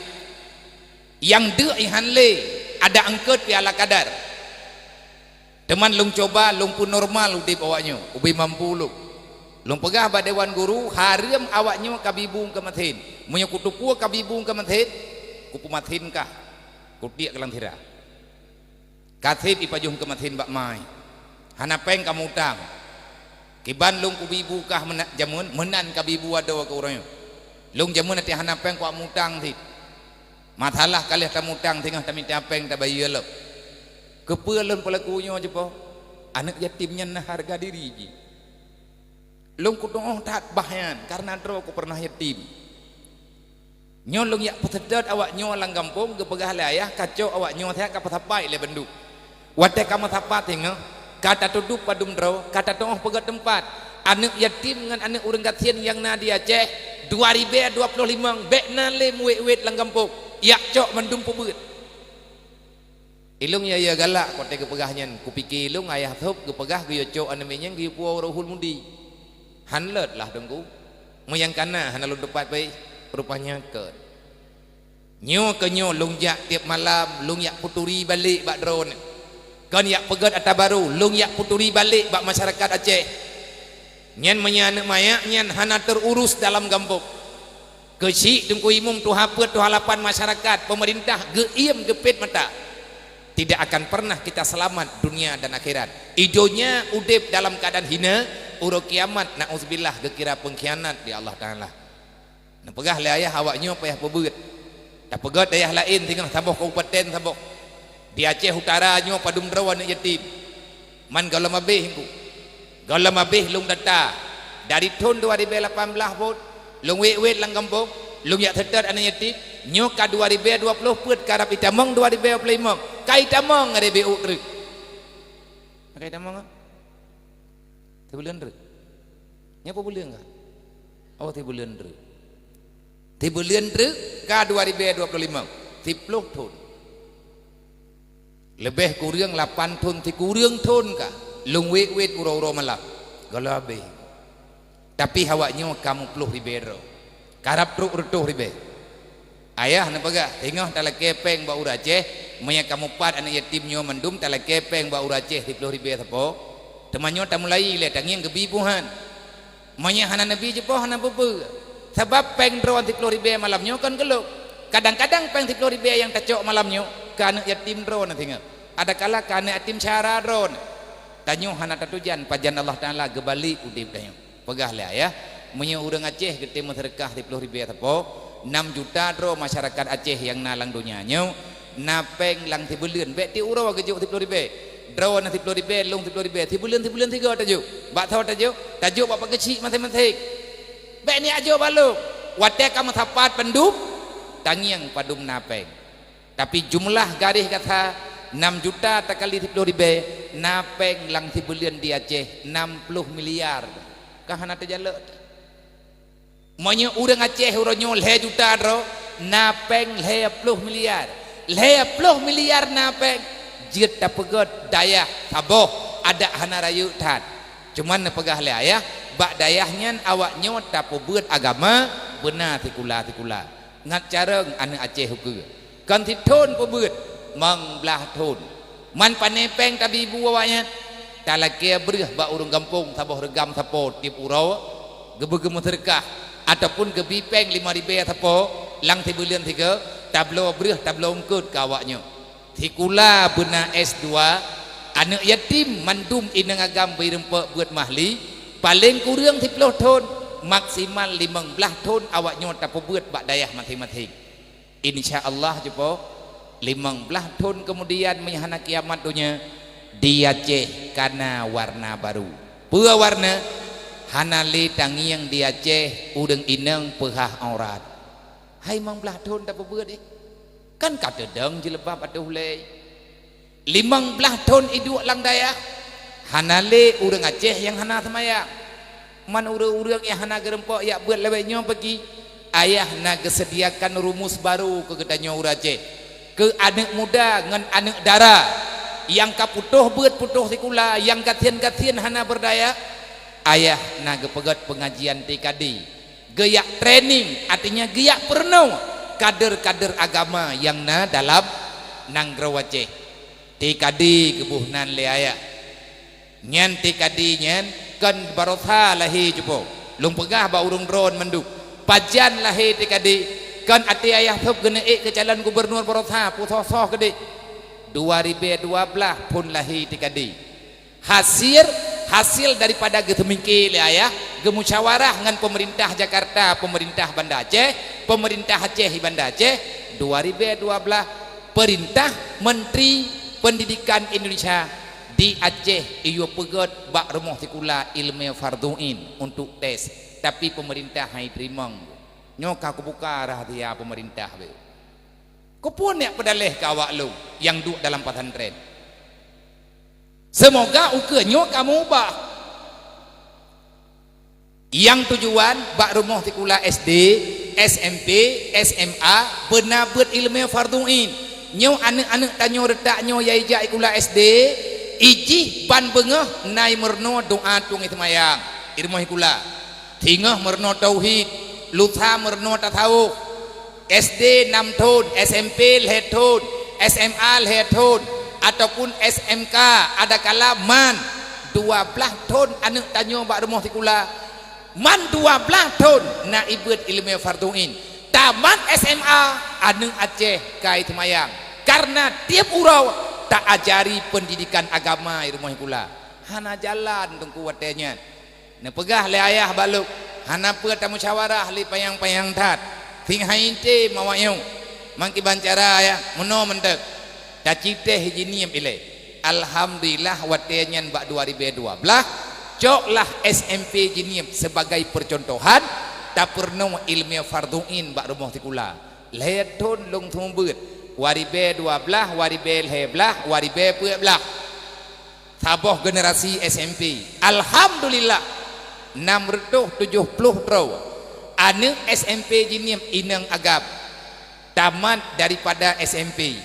Nyang deuk ihan lé, adak eungkot pih ala kadar. Teuma lôn cuba, lôn peunormal udeb awaknyoe, ubé mampu lôn. Lôn peugah bak dewan guru, hareuem awaknyoe kabi bu keu masén. Meunyoe kuteupue kabi bu keu masén, kupeumasén kah, kutiek keu lam sira. Ka sép ipajoh keu masén bak mai. Hana péng kameutang. Kiban lôn kubi bu kah meunan jameun, meunan kabi bu adoe keu uroe nyoe. Lôn jameun até hana péng kuat mutang cit. Masalah ka lheueh tamutang singoh tamita péng tabayeue lom. Keupeue lôn peulaku nyoe jipoh? Aneuëk yatim nyan na hareuga diri jih. Lôn kutuoh that bah nyan, kareuna droe kupeureunah yatim. Nyoe lôn jak peuseutôt awaknyoe lam gampông, geupeugah lé ayah, kacok awaknyoe siat ka peusapat lé bandum. Watée ka meusapat singoh, ka tatudub padum droe, ka tatuoh peugét teumpat. Aneuëk yatim ngon aneuëk ureuëng gasien nyang na di Aceh, dua ribée dua ploh limong, bék na lé meuwét-wét lam gampông, jak cok mandum peubeuet. Ilôn ya-ya galak watée geupeugah nyan, kupike ilôn ayah sôb geupeugah geuyue cok aneuëk miet nyan geuyue puwoe u Rohul Mudi. Han lôt lah Teungku. Meunyoe nyang kana hana lôn teupat pih, rupanya kon. Nyoe keu nyoe lôn jak tieb malam, lôn jak peuturi balek bak droeneuh. Kon jak peugét ata barô, lôn jak peuturi balek bak masyarakat Aceh. Nyan meunyoe aneuëk manyak nyan hana teururus dalam gampông. Keuchik Teungku Imum, tuha peuet, tuha lapan masyarakat, peumeurintah geuiem geupét mata. Tidak akan pernah kita selamat dunia dan akhirat. Di donya udeb dalam keuadaan hina, uroe kiamat, na'udzubillah, geukira peungkhianat di Allah Taala. Neupeugah lé ayah awaknyoe payah peubeuet. Tapeugét dayah laén singoh saboh kabupaten saboh. Di Aceh Utara nyoe padum droe aneuëk yatim. Man gohlom abéh Teungku. Gohlom abéh lôn data. Dari thon dua ribée lapan blaih phon, lôn wét-wét lam gampông, lôn jak seutôt aneuëk yatim, nyoe ka dua ribée dua ploh peuet karab itamong dua ribée dua ploh limong. Ka itamong ngon ribée uek treuk. Ka itamong, ah? Sibuleuen treuk. Nyoe peue buleuen ka? Oh, sibuleuen treuk. Sibuleuen treuk ka dua ribée dua ploh limong, siploh thon. Leubeh kureueng lapan thon, sikureueng thon ka lôn wét-wét uroe-uroe malam. Gohlom abéh. Tapi awaknyoe ka meuploh ribée droe. Karab trok reutôh ribée. Ayah neupeugah, singoh talakée péng bak ureuëng Aceh, meunyoe kamoe pat aneuëk yatim nyoe mandum talakée péng bak ureuëng Aceh siploh ribée sapo. Teuma nyoe tamulai lé tangieng geubi buhan. Meunyoe hana neubi jipoh hana peue-peue. Sabab péng droe siploh ribée malam nyoe kon keu lôn. Kadang-kadang péng siploh ribée nyang tacok malam nyoe keu aneuëk yatim droe na singoh. Adakala keu aneuëk yatim syedara droe na. Tanyoe hana tatujan pajan Allah Taala geubalek udeb tanyoe. Peugah lé ayah, meunyoe ureuëng Aceh geutem meuseudeukah siploh ribée sapo, nam juta droe masyarakat Aceh nyang na lam donya nyoe, na péng lam sibuleuen, bék tieb uroe geujok siploh ribée. Droe na siploh ribée, lôn siploh ribée, sibuleuen-sibuleuen sigoe tajok. Bak soe tajok? Tajok bak pakeuchik maséng-maséng. Bék neujok bak lôn. Watée ka meusapat bandum, tangieng padum na péng. Tapi jumlah garéh gata, nam juta takali siploh ribée, na péng lam sibuleuen di Aceh nam ploh miliar. Ka hana teujalok. Meunyoe ureuëng Aceh uroe nyoe lhée juta droe, na péng lhée ploh miliar. Lhée ploh miliar na péng, jeuet tapeugét dayah saboh, adak hana rayeuk that. Cuman neupeugah lé ayah, bak dayah nyan awak nyoe tapeubeuet agama beuna sikula-sikula. Ngat carông aneuëk Aceh ukeue. Kon sithon peubeuet, limong blaih thon. Man pané péng tabi bu awaknyan. Talakée breueh bak ureuëng gampông saboh reugam sapo tieb uroe, geubeugeumeuseureukat, ataupun geubi péng limong ribée sapo, lam sibuleuen sigoe, tabloe breueh tabloe eungkôt keu awak nyoe. Sikula beuna S dua, aneuëk yatim mandum inong agam beuireumpeuk beuet mahli, paleng kureueng siploh thon, maksimal limong blaih thon awak nyoe tapeubeuet bak dayah maséng-maséng. Insya Allah, cupo, limong blaih thon keumudian meunyoe hana kiamat donya, di Aceh kana warna baru. Peue warna? Hana lé tangieng di Aceh ureuëng inong peuhah aurat. Hai limong blaih thon tapeubeuet, eh? Kan ka teudong jilbab ateueh ulée. Limong blaih thon iduek lam dayah, hana lé ureuëng Aceh nyang hana seumayang. Man ureuëng-ureuëng nyang hana geurumpok jak beuet lawét nyoe peuki, ayah na geuseudiakan rumus baru keu geutanyoe ureuëng Aceh. Keu aneuëk muda ngon aneuëk dara nyang ka putôh beuet putôh sikula, nyang gasien-gasien hana beurdaya, ayah na geupeugét peungajian T K D. Geujak training, artinya geujak peurunoe kader-kader agama nyang na dalam nanggroe Aceh. T K D geuboh nan lé ayah. Nyan T K D nyan kon barosa lahé cupo. Lôn peugah bak ureuëng droen mandum. Pajan lahé T K D, kon até ayah sôb geuneuék keu calon gubernur barosa, peusoh-soh keudéh. Dua ribée dua blaih phon lahé T K D. Hasil, hasil daripada geuseumiké lé ayah, geumusyawarah ngon peumeurintah Jakarta, peumeurintah Banda Aceh, peumeurintah Aceh di Banda Aceh, dua ribée dua blaih, peurintah Menteri Pendidikan Indonesia di Aceh iyue peugét bak rumoh sikula ileumé fardhu ain untuk tes, tapi peumeurintah hana teurimong. Nyoe ka kubuka rahsia peumeurintah beu. Kupeue neuk peudaléh keu awak lôn nyang duek dalam pesantren. Seumoga ukeue nyoe ka meuubah. Nyang tujuan bak rumoh sikula S D, S M P, S M A beuna beuet ileumé fardhu ain. Nyoe aneuëk-aneuëk tanyoe reutak nyoe nyang ijak sikula S D, ijih ban beungoh na imeurunoe doa tueng iseumayang, irumoh sikula. Singoh meurunoe tauhid, lusa meurunoe tasawuf. S D nam thon, S M P lhée thon, S M A lhée thon, ataupun S M K adakala man dua blaih thon aneuëk tanyoe bak rumoh sikula. Man dua blaih thon na ibeuet ileumé fardhu ain. Tamat S M A, aneuëk Aceh ka iseumayang. Kareuna tieb uroe taajari peundidikan agama irumoh sikula. Hana jalan teungku watée nyan. Neupeugah lé ayah bak lôn, hana peue tamusyawarah lé panyang-panyang that. Singhainte mawak nyoe. Mangkiban cara ayah, meunoe mantong. Taciteh jinieb ilée. Alhamdulillah watée nyan bak dua ribée dua blaih, coklah S M P jinieb seubagai peucontohan, tapeurunoe ileumé fardhu ain bak rumoh sikula. Lhée thon lôn seumeubeuet, dua ribée dua blaih, dua ribée lhée blaih, dua ribée peuet blaih. Saboh generasi S M P. Alhamdulillah, enam ratus tujuh puluh droe aneuëk S M P jinieb inong agam tamat daripada S M P.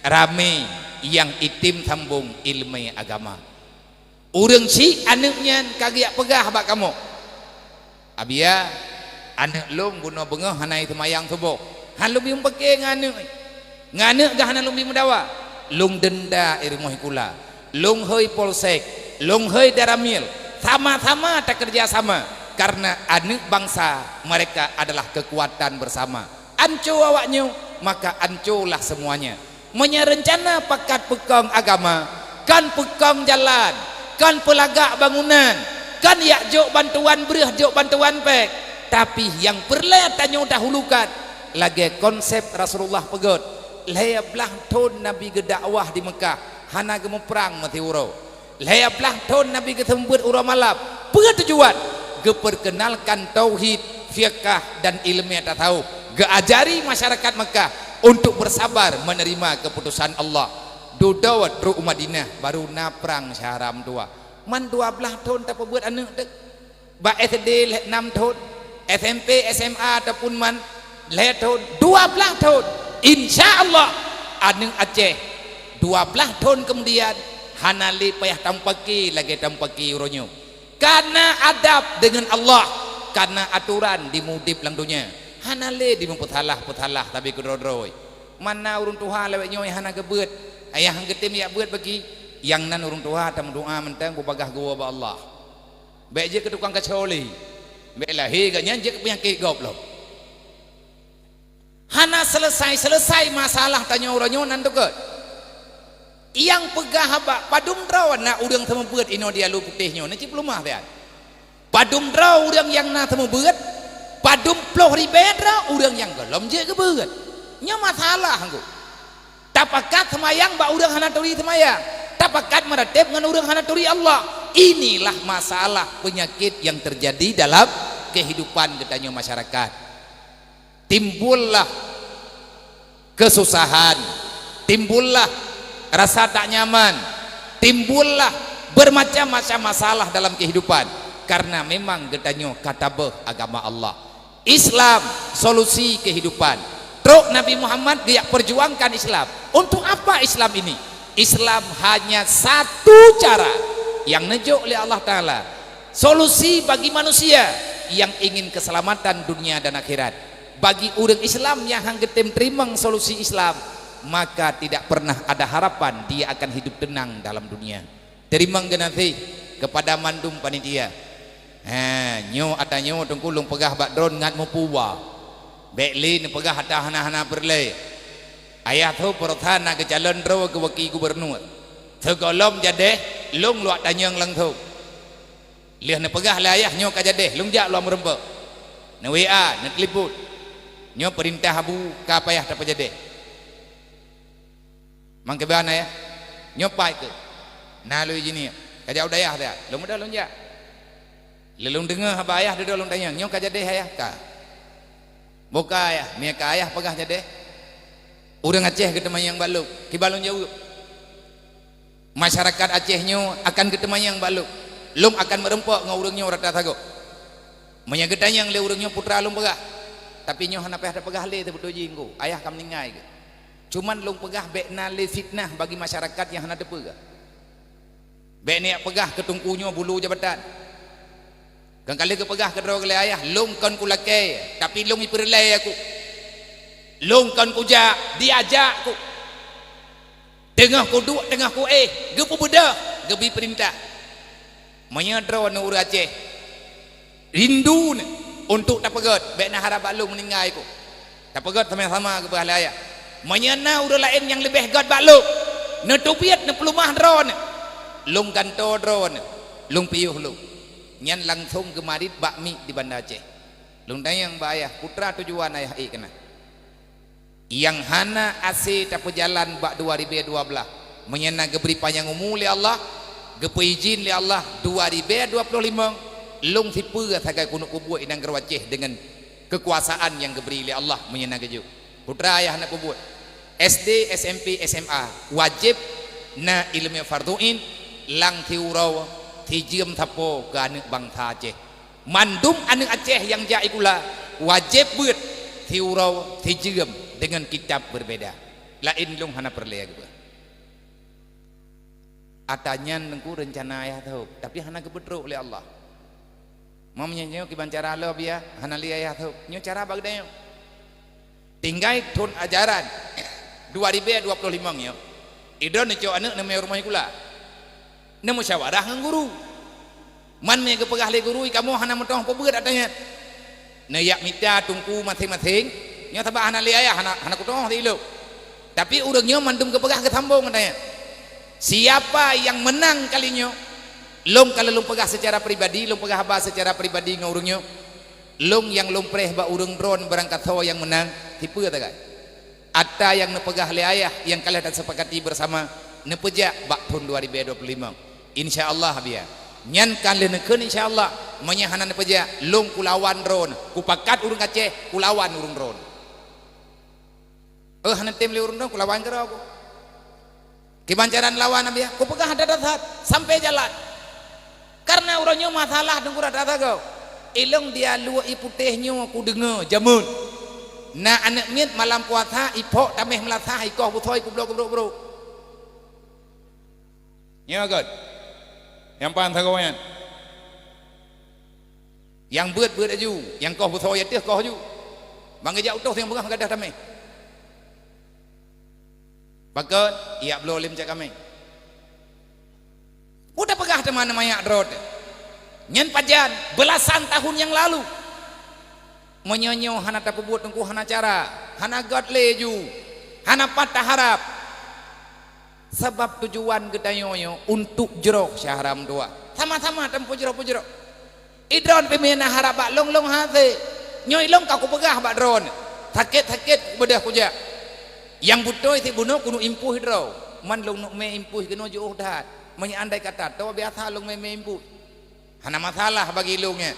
Ramé nyang item sambong ileumé agama. Ureuëng syiek aneuëk nyan ka geujak peugah bak kamoe, "Abiya, aneuëk lôn bunoe beungoh hana iseumayang suboh. Hana lôn bi meupaké ngon aneuëk. Ngon aneuëk gah hana lôn bi meudawa. Lôn denda irumoh sikula. Lôn hôi polsek, lôn hôi daramil. Sama-sama takeureuja sama, kareuna aneuëk bansa mereka adalah keukuatan beusama." Anco awak nyoe, maka ancolah seumuanya. Meunyoe reuncana pakat peukong agama, kon peukong jalan, kon peulagak bangunan, kon jak jok bantuan breueh, jok bantuan péng, tapi nyang peureulée tanyoe dahulukan, lagée konsep Rasulullah peugét, lhée blaih thon Nabi geudakwah di Meukah, hana geumuprang meusiuroe. Lhée blaih thon Nabi geuseumeubeuet uroe malam. Peue tujuan? Geupeurkeunalkan tauhid, fiqah dan ilmu tasawuf, geuajari masyarakat Mekah untuk bersabar menerima keputusan Allah. Dudoe trok u Madinah, baru na prang syahara meutuwah. Man dua blaih thon tapeubuet aneuk teuk. Bak S D lhèe nam thon, S M P, S M A ataupun man lhèe thon, dua blaih thon. Insya Allah, aneuk Aceh dua blaih thon kemudian hana lé payah tampaki lagèe tampaki uroe nyoe. Kana adab deungon Allah, kana aturan di meuudép lam donya. Hana lé di meupeusalah-peusalah sabe keudroe-droe. Man na ureueng tuha lawét nyoe hana geubeuet, ayah han geutem jak beuet bagi, nyang nan ureueng tuha tameudoa mantong beubagaih geuwoe bak Allah. Bèk jeuet keu tukang kaco lé. Bèk lahé geuh nyan jeuet keu peunyakét gob lom. Hana selesai-selesai masalah tanyoe uroe nyoe nan teukeut. Nyang peugah haba, padum droe na ureueng seumeubeuet inoe di Alue Putéh nyoe, na cit peuleumah siat. Padum droe ureueng nyang na seumeubeuet, padum ploh ribèe droe ureueng nyang gohlom jeuet geubeuet. Nyoe masalah ngku. Tapakat seumayang bak ureueng hana turi seumayang, tapakat meuratéb ngon ureueng hana turi Allah. Inilah masalah peunyakét nyang teujadi dalam keuhidupan geutanyoe masyarakat. Timbullah keususahan, timbullah rasa tak nyaman, timbullah beumacam-macam masalah dalam keuhidupan, karena memang geutanyoe ka tabeuh agama Allah. Islam solusi kehidupan. Trok Nabi Muhammad geujak perjuangkan Islam. Untuk apa Islam ini? Islam hanya satu cara nyang neujok lé Allah Taala, solusi bagi manusia nyang ingin keselamatan dunia dan akhirat. Bagi ureueng Islam nyang han geutem teurimong solusi Islam, maka tidak pernah ada harapan dia akan hidup tenang dalam dunia. Teurimong geunaséh keupada mandum panitia. Ha, nyoe ata nyoe Teungku lôn peugah bak droeneuh ngat meupuba. Bèk lé neupeugah ata hana-hana peureulèe. Ayah tho peureusan na geucalon droe keu waki gubernur. Sigohlom jadèh, lôn luwak tanyong langsong. Lheueh neupeugah lé ayah nyoe ka jadèh, lôn jak luwak meurumpok. Neu-W A, neutelepon. Nyoe peurintah Abu ka payah tapeujadèh. Mangkeban ayah, nyoe pai keuh. Na lôn ijin nyoe. Ka jak u dayah, dayah. Lôn mudah lôn jak. Lé lôn deungoe haba ayah dudoe lôn tanyong, "Nyoe ka jadèh ayah?" "Ka." "Boh ka ayah?" "Meunyo ka ayah peugah jadèh, ureueng Aceh geuteumanyong bak lôn, kiban lôn jaweueb?" "Masyarakat Aceh nyoe akan geuteumanyong bak lôn. Lôn akan meurumpok ngon ureueng nyoe rata sagoe." Meunyo geutanyong lé ureueng nyoe, "Putra lôn peugah." "Tapi nyoe hana payah tapeugah lé, teubeutôi jih ngku, ayah ka meuninggai keuh. Cuman lôn peugah bèk na lé fitnah bagi masyarakat nyang hana teupeue." Bèk neujak peugah keu teungku nyoe bulu jabatan. Kan ka lheueh geupeugah keudroe lé ayah, "Lôn kon kulakèe, tapi lôn ipeureulèe keuh. Lôn kon kujak, diajak keuh. Teungoh kuduek, teungoh kuéh, geupeubeudôh, geubri peurintah." Meunyoe droeneuh ureueng Aceh, rindu nyoe untuk tapeugöt, bèk na harab bak lôn meuninggai keuh. Tapeugöt sama-sama, geupeugah lé ayah. Meunyoe na ureueng laén nyang leubeh göt bak lôn, neuteubiet, neupeuleumah droeneuh, lôn gantoe droeneuh, lôn piôh lôn. Nyan langsong geumarit bak miet di Banda Aceh. Lôn tanyong bak ayah, "Peue teuma tujuan ayah ék keunan?" Nyang hana asé tapeujalan bak dua ribèe dua blaih, meunyoe na geubri panyang umu lé Allah, geupeuijin lé Allah dua ribèe dua ploh limong, lôn sipeue sagai keuneuk peubuet i nanggroe Aceh deungon keukuasaan nyang geubri lé Allah meunyoe na geujok. Peue teuma ayah hana peubuet? S D, S M P, S M A, wajéb na ileumèe fardhu ain, lam siuroe sijeuem sapo keu aneuk bansa Aceh. Mandum aneuk Aceh nyang jak sikula wajéb beuet siuroe sijeuem deungon kitab beubeda. Laén lôn hana peureulèe geupeugah. Ata nyan Teungku reuncana ayah tôb, tapi hana geupeutrok lé Allah. Meunyoe nyoe kiban cara lom, biya hana lé ayah tôb. Nyoe cara bak geutanyoe. Tinggai thôn ajaran dua ribèe dua ploh limong nyoe, idroeneuh neucok aneuk neumè rumoh sikula. Neumusyawarah ngon guru. Man mè geupeugah lé guru, "Kamoe hana meutuah peubeuet ata nyan." Neujak mita teungku maséng-maséng, nyoe sabab hana lé ayah, hana, hana kutu'oh sileub. Tapi ureueng nyoe mandum geupeugah geusambong ata nyan. Siapa yang menang kali nyoe, lôn ka lôn peugah secara pribadi, lôn peugah haba secara pribadi ngon ureueng nyoe. Lôn nyang lôn preh bak ureueng droen barangkasoe nyang meunang, sipeue sagai. Ata nyang neupeugah lé ayah nyang ka lheueh tasepakati bersama, neupeujak bak thôn dua ribèe dua puluh lima. Insya Allah, biya. Nyan kan lheueh neukheun, insya Allah. Meunyoe hana neupeujak, lôn kulawan droeneuh. Kupakat ureuëng Aceh, kulawan ureuëng droeneuh. Eh, hana tem lé ureuëng droeneuh, kulawan keudroe ku. Kiban cara neulawan, Abiya? Kupeugah that-that, sampai jalan. Karena uroe nyoe masalah teungku rata-rata gob. Ilong dia luwa i putéh nyoe kudeungoe jameun. Na aneuëk miet malam puasa, iphok tameh meulasah, ikoh busoe, ikubloe keubrok-brok. Nyoe kon. Nyang pan sagoe nyan. Nyang beuet, beuet aju. Nyang koh busoe ateueh, koh aju. Ban geujak utoh nyang beungah gadôh tameh. Pakon, ijak bloe lé meucak kaméng. Peue tapeugah teuma manyak droe teuh? Nyan pajan, beulasan tahun nyang lalu. Meunyoe nyoe hana tapeubuet teungku, hana cara, hana göt lé ju, hana pat taharab. Sabab tujuan geutanyoe nyoe untuk jroh syahra meutuwah. Sama-sama tameupujroh-pujroh. Idroen pih meunan harab bak lôn, lôn hase. Nyoe ilong ka kupeugah bak droen, sakét-sakét beudôh kujak. Nyang beutôi sibunoe keuneuk impôh droe. Man lôn neuk mé impôh keunoe jiôh that. Meunyoe andai kata toe biasa lôn mé-mé impôh, hana masalah bagi lôn nyan.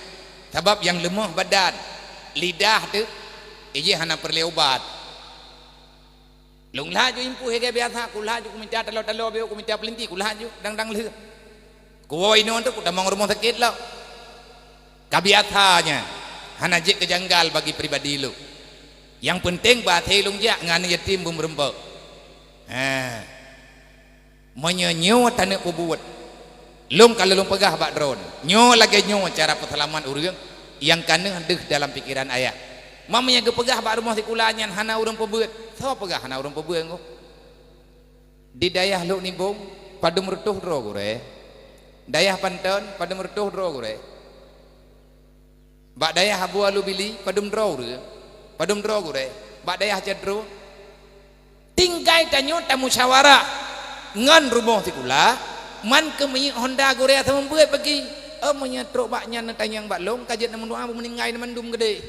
Sabab nyang leumoh badan, lidah teuh, ijih hana peureulée ubat. Lôn laju impôh lagée biasa, kulaju kumita taloe-taloe, beu kumita peulinti, kulaju dang-dang lheueh. Kuwoe inoe teuk kutamong rumoh sakét lom. Ka biasa nyan, hana jeuet keu janggal bagi pribadi lôn. Nyang peunteng bah até lôn jak ngon yatim beumeureumpok. Ha. Meunyoe nyoe taneuk peubuet, lôn ka lôn peugah bak droen, nyoe lagée nyoe cara peuseulamat ureuëng nyang ka neuh deuh dalam pikeran ayah. Ma meunyoe geupeugah bak rumoh sikula nyan hana ureuëng peubuet, soe peugah hana ureuëng peubuet engko? Di dayah Lhok Nibong, padum reutôh droe gurée. Dayah Panton, padum reutôh droe gurée. Bak dayah Abu Alubili, padum droe ureuëng, padum droe gurée. Bak dayah Cedro, tinggai tanyoe tamusyawarah ngon rumoh sikula, man keu minyeuk honda gurée asai meubuet bagi. Oh, meunyoe trok bak nyan neutanyong bak lôn, ka jeuet neumeudoa beumeuninggai neumandum geudeh.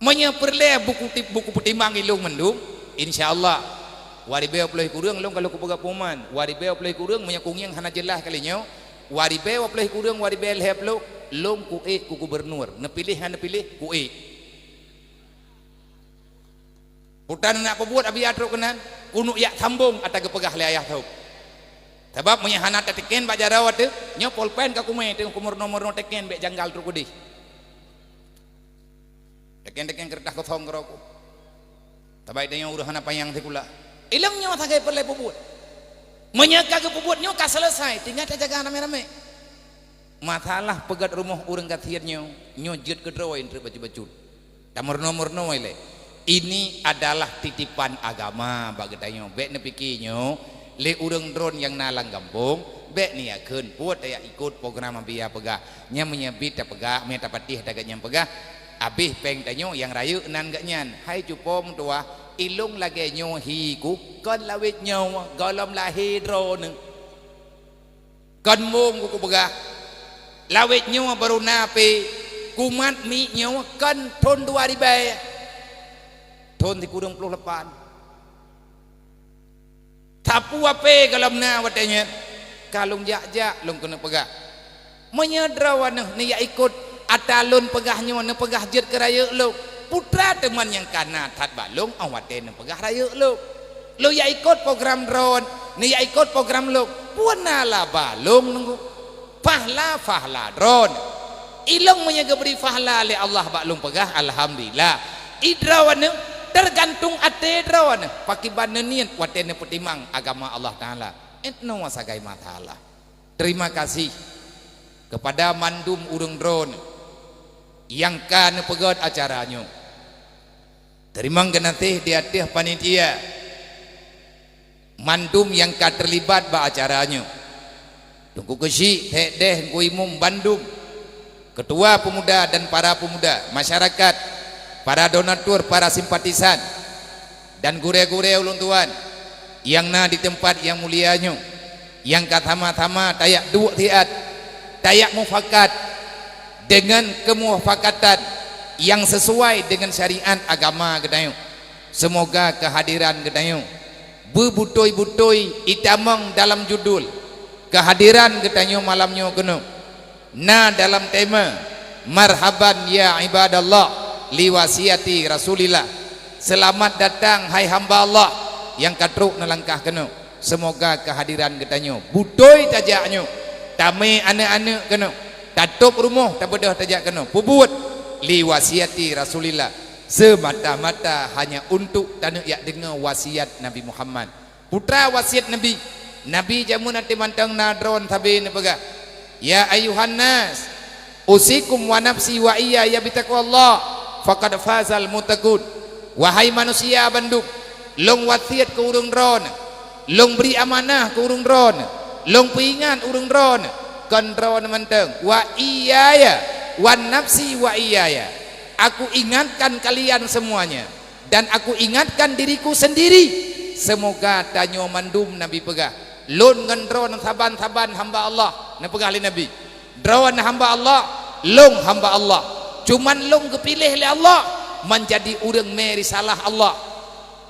Meunyoe peureulée buku ti-, buku peutimang ilong mandum, insya Allah, waribée ploh kureueng lôn ka lôn kupeugah peuman, waribée ploh kureueng meunyoe kungieng hana jeulaih kali nyoe, waribée ploh kureueng, waribée lhée ploh, lôn kuék keu gubernur, neupiléh hana neupiléh, kuék. Peue tan na peubuet Abiya trok keunan, keuneuk jak sambong ata geupeugah lé ayah tôb. Sabab meunyoe hana tateken bak jaroe teuh, nyoe polpen ka kumé teuh kumeurunoe-meurunoe teken bék janggal trok keudeh. Teken-teken keureutah kosong keudroe ku. Tabai tanyoe ureuëng hana panyang sikula. Ilong nyoe sagai peureulée peubuet. Meunyoe ka geupeubuet nyoe ka seuleusoe, tinggai tajaga ramé-ramé. Masalah peugét rumoh ureuëng gasien nyoe, nyoe jeuet keudroe treuk bacut-bacut. Tameurunoe-meurunoe lé. Ini adalah titipan agama bak geutanyoe. Bék neupike nyoe, lé ureuëng droen nyang na lam gampông, bék neuyakheun peue tajak ikot program Abiya peugah. Nyan meunyoe bit tapeugah, meunyoe tapatéh ata geuhnyan peugah, abéh péng tanyoe nyang rayeuk nan geuhnyan. Hai cupo meutuwah, ilong lagée nyoe hi ku, kon lawét nyoe, gohlom lahé droeneuh. Kon mong ku kupeugah, lawét nyoe barô na pé, kumat miet nyoe kon thon dua ribée, thon sikureueng ploh lapan. Sapeue pé gohlom na watée nyan, ka lôn jak-jak lôn keuneuk peugah. Meunyoe droeneuh neujak ikot ata lôn peugah nyoe neupeugah jeuet keu rayeuk lôn, peue teuma nyang ka na that bak lôn óh watée neupeugah rayeuk lôn. Lôn jak ikot program droen, neujak ikot program lôn, peue na laba lôn nunggu. Pahala-pahala droen. Ilong meunyoe geubri pahala lé Allah bak lôn peugah, alhamdulillah. Idroeneuh teugantung até droeneuh, pakiban neuniet watée neupeutimang agama Allah Taala. Inoe sagai masalah. Terima kasih kepada mandum ureuëng droen nyang ka neupeugét acara nyoe. Teurimong geunaséh di ateueh panitia, mandum nyang ka teulibat bak acara nyoe. Teungku Keuchik, Sekdes, Teungku Imum bandum, ketua pemuda dan para pemuda, masyarakat, para donatur, para simpatisan, dan gurée-gurée ulôn tuan nyang na di teumpat nyang mulia nyoe, nyang ka sama-sama tajak duek siat, tajak mufakat deungon keumufakatan nyang sisuai deungon syariat agama geutanyoe. Seumoga keuhadiran geutanyoe Beubutôi-butôi itamong dalam judul keuhadiran geutanyoe malam nyoe keunoe na dalam tema, "Marhaban ya ibadallah li wasiati Rasulillah." Seulamat datang, hai hamba Allah nyang ka trok neulangkah keunoe. Seumoga keuhadiran geutanyoe butôi tajak nyoe, tamé aneuk-aneuk keunoe, tatôb rumoh tabeudôh tajak keunoe, peubuet li wasiati Rasulillah, seumata-mata hanya untuk taneuk jak deungoe wasiat Nabi Muhammad. Peue wasiat Nabi? Nabi jameun até mantong na droe sabe neupeugah, "Ya ayuhan nas, usikum wa nafsi wa iyaya bitaqwallah, faqad fazal muttaqun." Wahai manusia bandum, lôn wasiat keu ureuëng droe, lôn bri amanah keu ureuëng droe, lôn peuingat ureuëng droe, kon droe mantong, wa iyaya, wa nafsi wa iyaya. Aku ingatkan kalian semuanya, dan aku ingatkan diriku sendiri, seumoga tanyoe mandum, Nabi peugah, lôn ngon droe saban-saban hamba Allah, neupeugah lé Nabi, droe hamba Allah, lôn hamba Allah. Cuman lôn geupiléh lé Allah manjadi ureuëng mé risalah Allah.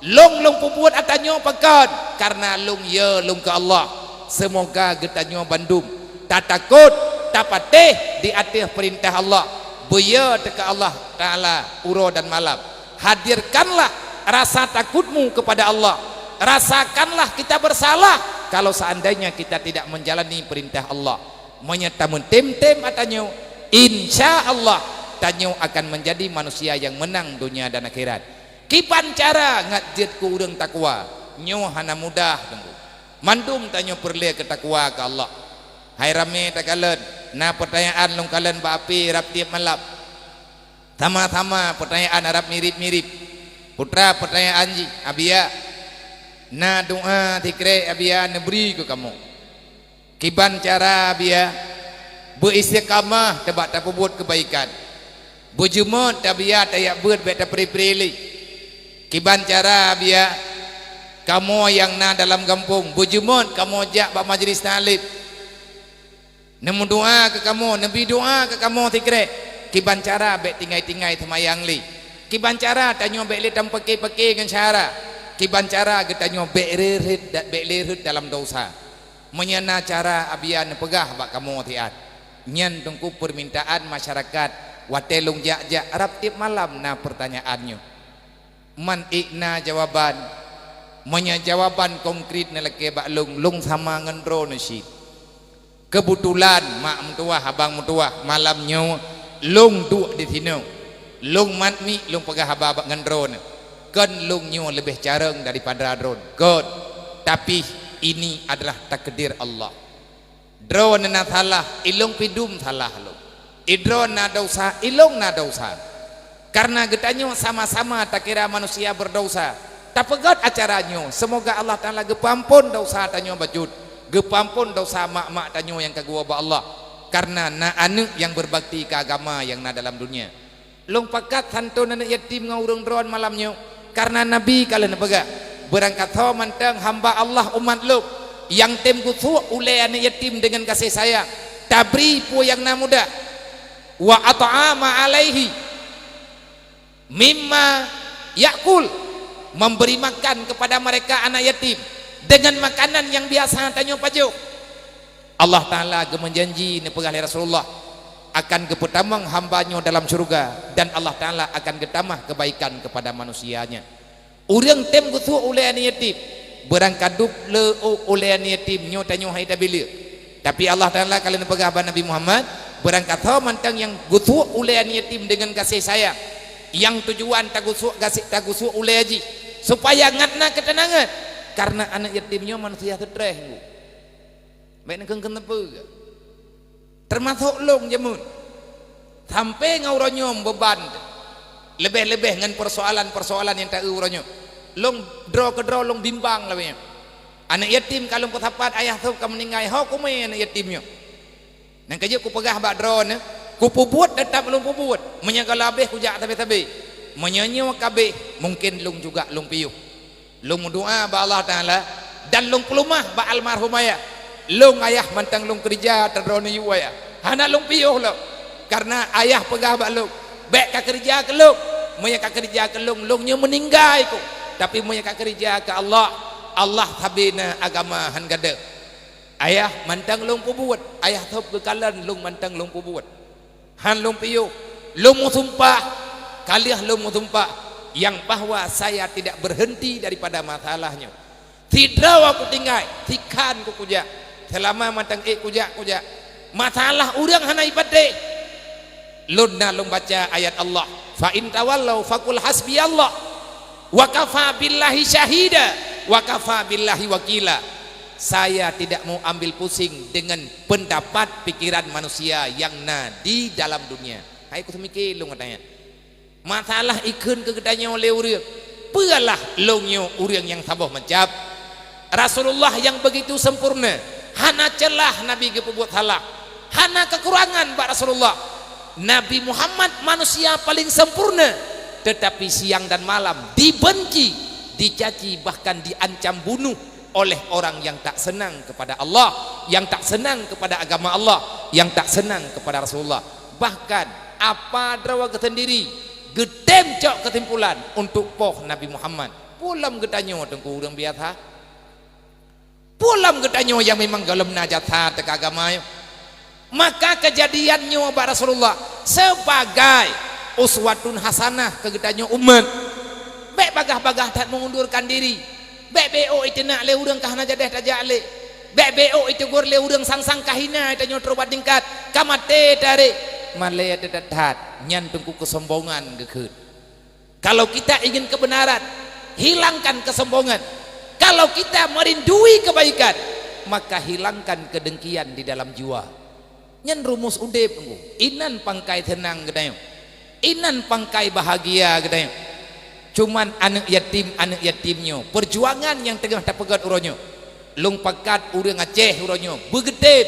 Lôn, lôn peubuet ata nyoe pakon, kareuna lôn yö lôn keu Allah. Seumoga geutanyoe bandum tatakot, tapatéh di ateueh peurintah Allah, beuyö teuka Allah Taala uroe dan malam. Hadirkanlah rasa takutmu kepada Allah. Rasakanlah kita bersalah kalau seandainya kita tidak menjalani perintah Allah. Meunyoe tameutem-tem ata nyoe, insya Allah tanyoe akan menjadi manusia yang menang dunia dan akhirat. Kiban cara ngat jeuet keu ureuëng takwa? Nyoe hana mudah, Teungku. Mandum tanyoe peureulée keu takwa keu Allah. Hai ramé takalon, na peutanyaan lôn kalon bak api rab tieb malam. Sama-sama peutanyaan rab mirib-mirib. Peue peutanyaan jih, "Abiya, na doa sikrek Abiya neubri keu kamoe? Kiban cara Abiya beu-istiqamah teubak tapeubuet keubaikan? Beujeumeut Abiya tajak beuet bék tapri-pri lé? Kiban cara Abiya kamoe nyang na dalam gampông beujeumeut kamoe jak bak majlis taklim? Neumeudoa keu kamoe, neubi doa keu kamoe sikrek. Kiban cara bék tinggai-tinggai seumayang lé? Kiban cara tanyoe bék lé tameupake-pake ngon syara? Kiban cara geutanyoe bék reuet, bék lé rhot dalam desya?" Meunyoe na cara Abiya neupeugah bak kamoe siat, nyan Teungku peumintaan masyarakat watée lôn jak-jak rab tieb malam na peutanyaan nyoe. Man ék na jawaban? Meunyoe jawaban konkret neulakée bak lôn, lôn sama ngon droeneuh cit. Keubeutulan mak meutuwah, abang meutuwah, malam nyoe lôn duek disinoe. Lôn mat miek lôn peugah haba bak ngon droeneuh. Kon lôn nyoe leubeh carông daripada droeneuh, kon. Tapi ini adalah takdir Allah. Droeneuh na salah, ilôn pih dum salah lôn. Idroeneuh na desya, ilôn na desya. Kareuna geutanyoe sama-sama takira manusia beudesya. Tapeugét acara nyoe, seumoga Allah Taala geupeuamphon desya tanyoe bacut, geupeuamphon desya mak-mak tanyoe nyang ka geuwoe bak Allah. Kareuna na aneuëk nyang beurbakti keu agama nyang na dalam dunia. Lôn pakat santon aneuëk yatim ngon ureuëng droeneuh malam nyoe, kareuna Nabi ka lheueh neupeugah, "Beurangkasoe mantong hamba Allah umat lôn nyang tem geusuek ulée aneuëk yatim deungon gaséh sayang, tabri peue nyang na mudah, wa at'ama alaihi mimma ya'kul," memberi makan kepada mereka anak yatim dengan makanan yang biasa tanyoe pajoh. Allah Taala geumeujanji, neupeugah lé Rasulullah, akan geupeutamong hamba nyoe dalam syeuruga dan Allah Taala akan geutamah keubaikan keupada manusia nyan. Ureuëng tem geusuek ulée aneuëk yatim, beurangkadup le ulée aneuëk yatim nyoe tanyoe hai tabileuek. Tapi Allah Taala ka lheueh neupeugah bak Nabi Muhammad, beurangkasoe mantong nyang geusuek ulée aneuëk yatim deungon gaséh sayang, nyang tujuan tageusuek gaséh, tageusuek ulée jih supaya ngat na keuteunangan, kareuna aneuëk yatim nyoe manusia seutreh. Bék neukheun-kheun teupeu. Teumasok lôn jameun. Sampoe ngon uroe nyoe beuban teuh. Leubeh-leubeh ngon peusoalan-peusoalan nyang ta-eu uroe nyoe. Lôn droe keudroe lôn bimbang lagée nyoe. Aneuëk yatim ka lôn peusapat ayah sôb ka meuninggai, ho kumé aneuëk yatim nyoe. Nyang keujeuet kupeugah bak droeneuh, kupeubuet teutap lôn peubuet. Meunyoe gohlom habéh kujak sabe-sabe. Meunyoe nyoe ka habéh, mungken lôn juga lôn piôh. Lôn meudoa bak Allah Taala dan lôn peuleumah bak almarhum ayah. Lôn ayah mantong lôn keurija ata droeneuh yue ayah. Hana lôn piôh lom. Kareuna ayah peugah bak lôn, "Bék kakeurija keu lôn. Meunyoe kakeurija keu lôn, lôn nyoe meuninggai kôh. Tapi meunyoe kakeurija keu Allah, Allah sabe na agama han gadôh. Ayah mantong lôn peubuet, ayah sôb geukalon lôn mantong lôn peubuet. Han lôn piôh, lôn meusumpah, ka lheueh lôn meusumpah, yang bahwa saya tidak berhenti daripada masalah nyoe. Sidroe kutinggai, sikhan ku kujak. Seulama mantong ék kujak, kujak. Masalah ureuëng hana ipatéh. Lôn na lôn baca ayat Allah, "Fa in tawallau faqul hasbiyallah, wa kafa billahi syahida, wa kafa billahi wakila." Saya tidak mau ambil pusing dengan pendapat pikiran manusia yang na di dalam dunia. Hai ku seumike lôn katanya. Masalah ikheun keu geutanyoe lé ureuëng, peue lah lôn nyoe ureuëng nyang saboh macam. Rasulullah nyang begitu sempurna, hana ceulah Nabi geupeubuet salah, hana kekurangan bak Rasulullah. Nabi Muhammad manusia paling sempurna, tetapi siang dan malam dibenci, dicaci, bahkan diancam bunuh oleh orang yang tak senang kepada Allah, yang tak senang kepada agama Allah, yang tak senang kepada Rasulullah. Bahkan apa droe geuh sendiri geutem cok keusimpulan untuk poh Nabi Muhammad. Peue lom geutanyoe teungku ureuëng biasa? Peue lom geutanyoe nyang memang gohlom na jasa teuka agama nyoe? Maka keujadian nyoe bak Rasulullah sebagai uswatun hasanah keu geutanyoe umat. Bék bagah-bagah that mengundurkan diri. Bék bék ôk iteunak lé ureuëng ka hana jadeh tajak lé. Bék bék ôk iteugor lé ureuëng sang-sang ka hina tanyoe trok bak tingkat, ka maté tarek. Malée teutat that, nyan teungku keusombongan geukheun. Kalau kita ingin kebenaran, hilangkan kesombongan. Kalau kita merindui kebaikan, maka hilangkan kedengkian di dalam jiwa. Nyan rumus udeb, teungku. Inan pangkai seunang geutanyoe. Inan pangkai bahagia geutanyoe. Cuman aneuëk yatim, aneuëk yatim nyoe, perjuangan nyang teungoh tapeugét uroe nyoe. Lôn pakat ureuëng Aceh uroe nyoe beugeutem,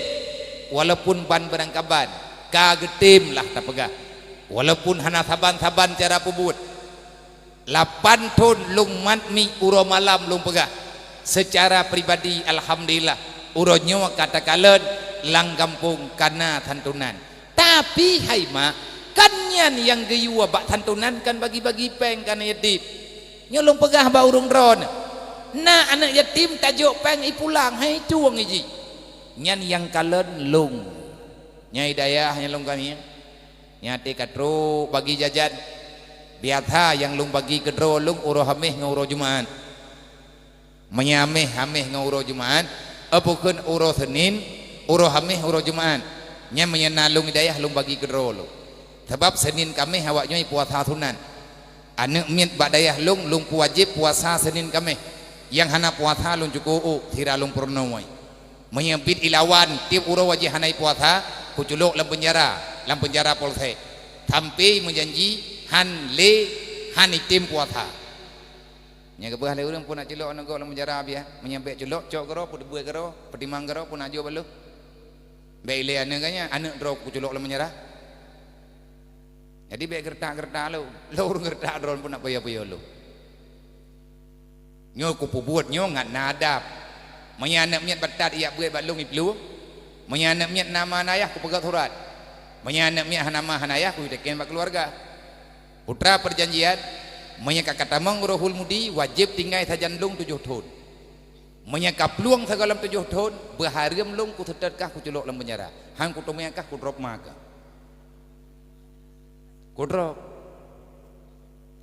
walaupun ban beurangkaban, ka geutem lah tapeugah. Walaupun hana saban-saban cara peubuet. Lapan thon lôn mat mi uroe malam lôn peugah. Secara pribadi, alhamdulillah, uroe nyoe ka takalon lam gampông ka na santunan. Tapi hai mak, kan nyan nyang geuyue bak santunan kan bagi-bagi péng keu aneuëk yatim. Nyoe lôn peugah bak ureuëng droeneuh, na aneuëk yatim tajok péng ipulang, hai tueng iji. Nyan nyang kalon lôn. Nyang i dayah nyang lôn kami. Nyan até ka trok bagi jajan. Biasa nyang lôn bagi keudroe lôn uroe Haméh ngon uroe Jumat. Meunyoe Haméh, Haméh ngon uroe Jumat, eh, bukon uroe Senin, uroe Haméh, uroe Jumat. Nyan meunyoe na lôn i dayah lôn bagi keudroe lôn. Sabab Senin Kaméh awaknyoe puasa sunat. Aneuëk miet bak dayah lôn, lôn peuwajéb puasa Senin Kaméh. Nyang hana puasa lôn cukôp ôk, sira lôn peurunoe. Meunyoe biet ilawan tieb uroe wajéb hana ipuasa, kuculok lam peunjara, lam peunjara polsek. Sampai meujanji han lé, han item puasa. Nyang geupeugah lé ureuëng pun nak culok aneuëk gob lam penjara biah. Meunyoe bék culok, cok keudroe, peubuet keudroe, peutimang keudroe, pun nak jok bak lôn. Bék ilée aneuëk geuh nyan, aneuëk droe kuculok lam penjara. Jadi bék geuretak-geuretak lôn. Lôn ureuëng geuretak droe pun nak payah-payah lôn. Nyoe kupeubuet nyoe ngat na adab. Meunyoe aneuëk miet batat ijak beuet bak lôn iplueng. Meunyoe aneuëk miet na ma na ayah kupeugét surat. Meunyoe aneuëk miet hana ma hana ayah kuyue teken bak keuluwarga. Putra perjanjian, meunyoe ka katamong rohul mudi, wajéb tinggai sajan lôn tujoh thon. Meunyoe ka plueng sigohlom tujoh thon, beuhareuem lôn kuseutôt kah kuculok lam peunjara. Han kuteumé kah kudrop ma kah. Kudrop.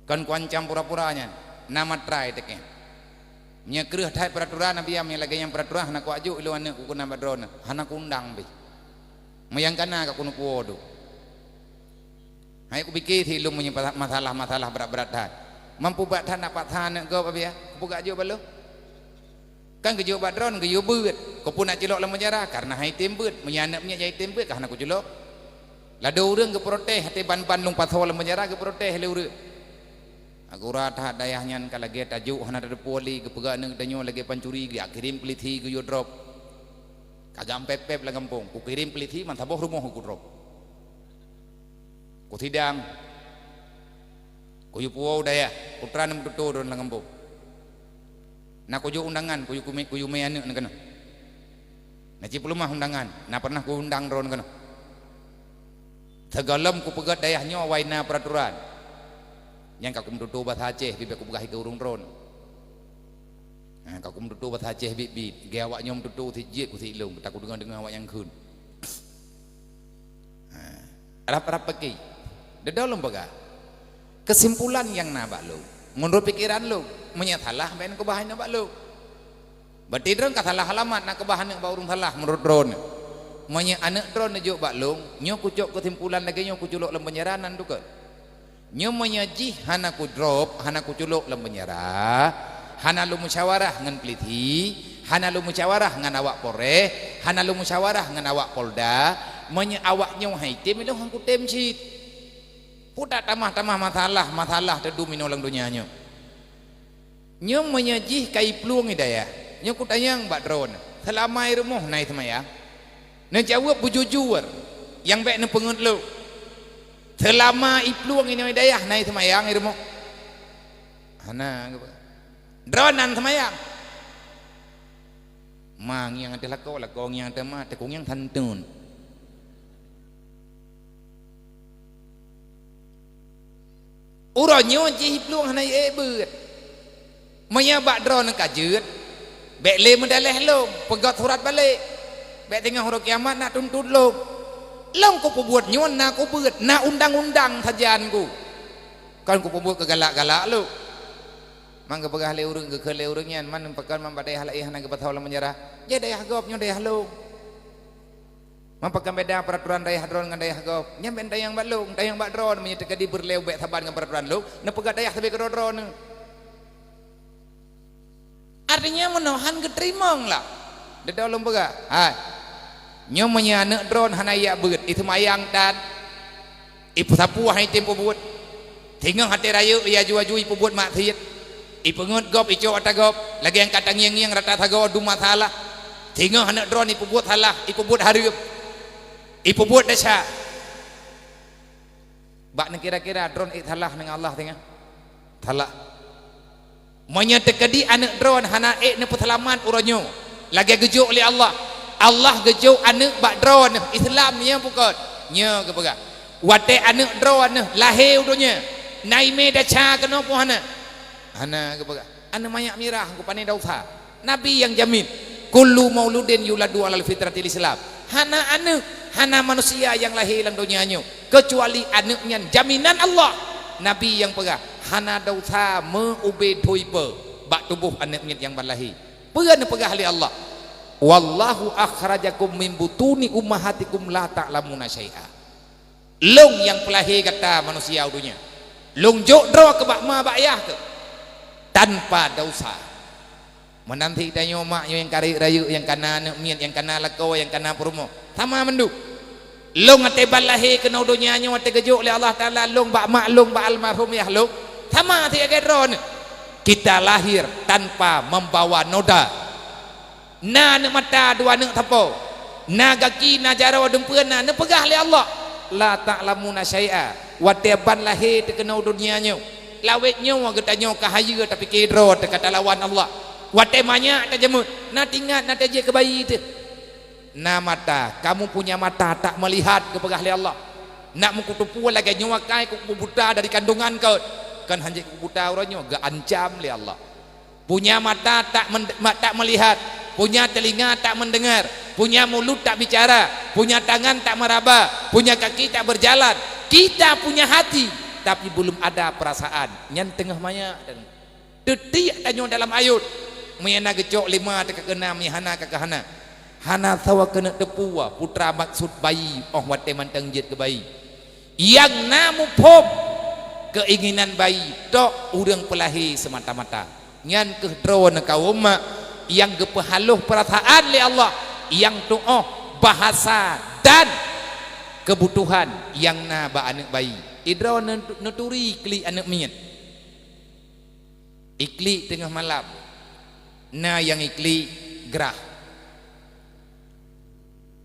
Kon kuancam pura-pura nyan, na matra teuken. Meunyoe kreueh that peuraturan, Nabi, meunyoe lagée nyan peuraturan hana kuajok ilôn aneuëk kukeuna bak droeneuh, hana kuundang pih. Meuyang kana ka kuneukuwoe dum. Hai kupike si lôn meunyoe masalah-masalah brat-brat that. Mampu brat that nak paksa aneuëk gob, Abi, ya? Kupeugah jok bak lôn. Kan geujok bak droeneuh geuyue beuet. Keupeue nak culok lam penjara? Karena han item beuet. Meunyoe aneuëk miet nyang item beuet ka hana kuculok. Ladôm ureuëng geuprotes, até ban-ban lôn pasoe lam penjara geuprotes lé ureuëng. Akurat that dayah nyan ka lagée tajok hana tateupeue lé, geupeugah aneuëk tanyoe lagée pancuri, geujak kirém peulisi geuyue drop. Ka gam pép-pép lam gampông, kukirém peulisi meusaboh rumoh kudrop. Kusidang. Kuyue puwoe u dayah, putra nyan meututoe droe lam gampông. Na kujok undangan, kuyue kumé, kuyue mé aneuëk nyan keunoe. Na cit peuleumah undangan, na pernah kuundang droe keunoe. Sigohlom kupeugét dayah nyoe awai na peuraturan. Nyang ka kumeututoe basa Aceh, bibée kupeugah keu ureuëng droe. Ha, ka kumeututoe basa Aceh biet-biet, lagèe awak nyoe meututoe sit jeuet keu sit lôn, ka takudeungoe-deungoe awak nyang kheun. Ha, rab-rab paki. Dudoe lôn peugah. Keusimpulan nyang na bak lôn, meunurot pikeran lôn, meunyoe salah, bèk neukeubah hana bak lôn. Berarti droen ka salah alamat, na keubah aneuk bak ureueng salah meunurot droen. Meunyoe aneuk droen neujok bak lôn, nyoe kucok keusimpulan lagèe nyoe, kuculok lam peunjara nan dukon. Nyoe meunyoe jih hana kudrop, hana kuculok lam peunjara, hana lôn musyawarah ngon polisi, hana lôn musyawarah ngon awak Polres, hana lôn musyawarah ngon awak Polda, meunyoe awak nyoe han item, ilôn han kutem cit. Peue tatamah-tamah masalah, masalah teudum inoe lam donya nyoe. Nyoe meunyoe jih ka iplueng i dayah, nyoe kutanyong bak droen, seulama i rumoh na iseumayang? Neujaweueb beujujur, nyang bèk neupeungeut lôn. Seulama iplueng inoe i dayah na iseumayang i rumoh? Hana, droen na seumayang. Ma ngieng ateueh lakoe, lakoe ngieng ateueh ma, teuh kuh ngieng santun. Uroe nyoe jih iplueng hana ék beuet. Meunyoe bak droeneuh ka jeuet, bèk lé meudalèh lôn, peugöt surat balek. Bèk teungoh uroe kiamat na tuntut lôn. Lôn kupeubuet nyoe na kubeuet, na undang-undang sajan ku. Kon kupeubuet keu galak-galak lôn. Man geupeugah lé ureueng, geukheun lé ureueng nyan, man pakon man bak dayah laén hana geupasoe lam penjara. Jih dayah gob nyoe dayah lôn. Man pakon beda peraturan dayah droen ngon dayah gob. Nyan bèk tanyong bak lôn, tanyong bak droen, meunyoe teukeudi peureulèe bèk saban ngon peraturan lôn, neupeugah dayah sabe keudroe-droeneuh. Artinya meunoe han geuteurimong lah. Dudoe lôn peugah, hai. Nyoe meunyoe aneuk droen hana ijak beuet, iseumayang tan. Ipeusapeue han item peubuet. Singoh até rayeuk ijak aju-aju ipeubuet maksiet. Ipeungeut gob, icok ata gob, lagèe nyang ka tangieng-ngieng rata sagoe dum masalah. Singoh aneuk droen ipeubuet salah, ipeubuet hareuem, ipeubuet desya. Bak neukira-kira droen ék salah ngon Allah singoh? Salah. Meunyoe teukeudi aneuk droen hana ék neupeuseulamat uroe nyoe, lagèe geujok lé Allah, Allah geujok aneuk bak droeneuh Islam nyoe bukon? Nyoe geupeugah. Watèe aneuk droeneuh lahé u donya, na imé desya keunoe peue hana? Hana geupeugah. Aneuk manyak mirah geupane desya. Nabi nyang jamin, "Kullu mauludin yuladu alal fitratil Islam." Hana aneuk, hana manusia nyang lahé lam donya nyoe, keucuali aneuk nyan jaminan Allah. Nabi nyang peugah, hana desya meu ubé thôn ipe bak tuboh aneuk miet nyang ban lahé. Peue neupeugah lé Allah? "Wallahu akhrajakum min butuni ummahatikum la ta'lamuna syai'a." Lôn nyang peulahé gata manusia u donya. Lôn jok droe keu bak ma bak yah keuh tanpa desya. Meunan cit tanyoe mak nyoe nyang ka rayeuk-rayeuk, nyang ka na aneuk miet, nyang ka na lakoe, nyang ka na peurumoh. Sama mandum. Lôn watèe ban lahé keunoe u donya nyoe, watèe geujok lé Allah Taala lôn bak mak lôn, bak almarhum yah lôn. Sama cit lagèe droeneuh. Kita lahir tanpa membawa noda. Na aneuk mata dua aneuk sapo, na gaki, na jaroe, dumpeue na, neupeugah lé Allah, "La ta'lamuna syai'a." Watèe ban lahé teuh keunoe u donya nyoe, lawét nyoe geutanyoe ka hayeue tapike droe teuh ka talawan Allah. Watèe manyak tajeumeut, na teuingat na tajeuet keu bayi teuh. Na mata, kamu punya mata tak melihat, geupeugah lé Allah. Nak meukuteupue lagèe nyoe akai ku buta dari kandungan keuh. Kan hanjeuet ku buta uroe nyoe, geuancam lé Allah. Punya mata tak men-, ma-, tak melihat, punya telinga tak mendengar, punya mulut tak bicara, punya tangan tak meraba, punya kaki tak berjalan. Kita punya hati, tapi belum ada perasaan. Nyan teungoh manyak. Teutiek tanyoe dalam ayôt. Meunyo na geucok lima teuka keunam, meunyo hana ka keuhana. Hana sawa keuneuk teupeu putra maksud bayi 'oh watèe mantong jeuet keu bayi. Nyang na muphom keuinginan bayi tok ureueng peulahé seumata-mata. Nyan keuh droeneuh kawöm mak nyang geupeuhaloh peurasaan lé Allah, nyang tu'oh bahasa dan keubutuhan nyang na bak aneuk bayi. Idroeneuh neuturi klik aneuk miet. Iklik teungoh malam, na nyang iklik grah.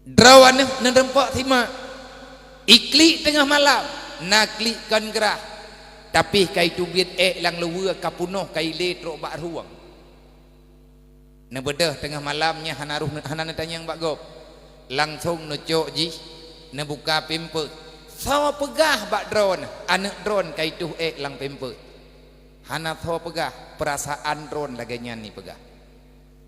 Droeneuh neureumpok simak, iklik teungoh malam, na klik kon grah. Tapi ka iteubiet ék lam luweue ka peunoh ka ilé trok bak rueng. Neubeudôh teungoh malam nyan hana roh, hana neutanyong bak gob. Langsong neucok jih, neubuka pampers. Soe peugah bak droeneuh, aneuk droeneuh ka itoh ék lam pampers? Hana soe peugah, peurasaan droeneuh lagèe nyan jipeugah.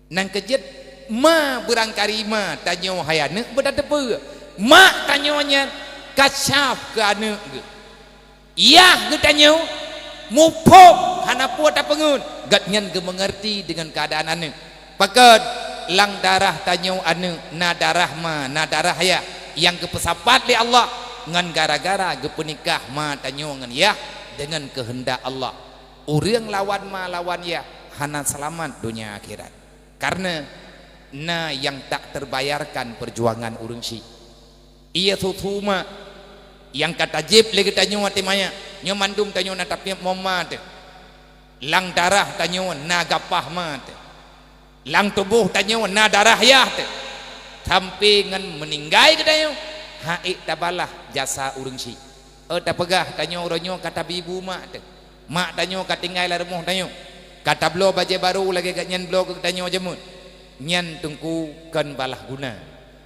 Nyang keujeuet, ma beurangkali ma tanyoe hai aneuëk beutateupeue, mak tanyoe nyan ka syaf keu aneuëk geuh. Yah geutanyoe muphom hana peue tapeungeut, gobnyan geumeungeurti deungon keuadaan aneuëk. Pakon? Lam darah tanyoe aneuëk na darah ma, na darah yah nyang geupeusapat lé Allah, ngon gara-gara geupeunikah ma tanyoe ngon yah deungon keuheundak Allah. Ureuëng lawan ma lawan yah hana seulamat donya akhirat. Kareuna na nyang tak terbayarkan peujuangan ureuëng syiek. Ie su-su ma nyang ka tajieb lé geutanyoe watée manyak, nyoe mandum tanyoe na tapiep mom ma teuh. Lam darah tanyoe na gapah ma teuh. Lam tuboh tanyoe na darah yah teuh. Sampai ngon meuninggai geutanyoe, han ék tabalah jasa ureuëng syiek. Oh, tapeugah tanyoe uroe nyoe ka tabi bu mak teuh. Mak tanyoe ka tinggai lam rumoh tanyoe. Ka tabloe bajée barô lagée gobnyan bloe keu geutanyoe jameun. Nyan teungku kon balah guna.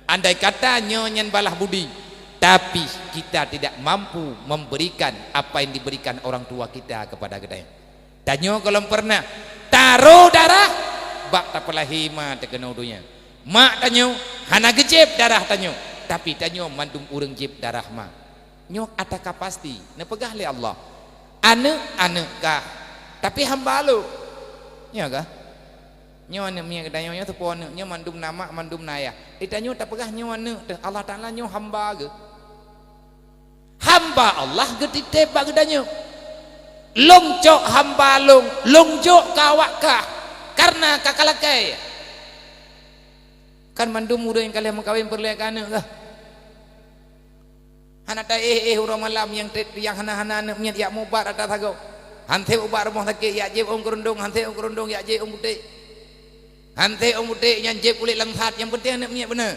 Andai kata nyoe nyan balah budi, tapi kita tidak mampu memberikan apa yang diberikan orang tua kita kepada geutanyoe. Tanyoe gohlom peureunah taroe darah bak tapeulahé ma teuh keunoe donya. Mak tanyoe hana geujieb darah tanyoe, tapi tanyoe mandum ureuëng jieb darah ma. Nyoe ata ka pasti neupeugah lé Allah, "Aneuëk, aneuëk kah, tapi hamba lôn." Nyoe kah? Nyoe aneuëk miet geutanyoe, nyoe teupeue aneuëk, nyoe mandum na mak, mandum na yah. Di tanyoe tapeugah nyoe aneuëk teuh, Allah Taala nyoe hamba geuh. Hamba Allah geutiteb bak geutanyoe. Lôn cok hamba lôn, lôn jok keu awak kah, kareuna ka kalakée. Kan mandum ureuëng nyang ka lheueh meukawen peureulée keu aneuëk kah? Hana taéh-éh uroe malam nyang treb nyang hana-hana aneuëk miet jak mubat rata sagoe. Han sép ubat rumoh sakét jak jieb ôn keurundong, han sép ôn keurundong jak jieb ôn putéh. Han sép ôn putéh nyan jieb kulét langsat, nyang peunteng aneuëk miet beuna.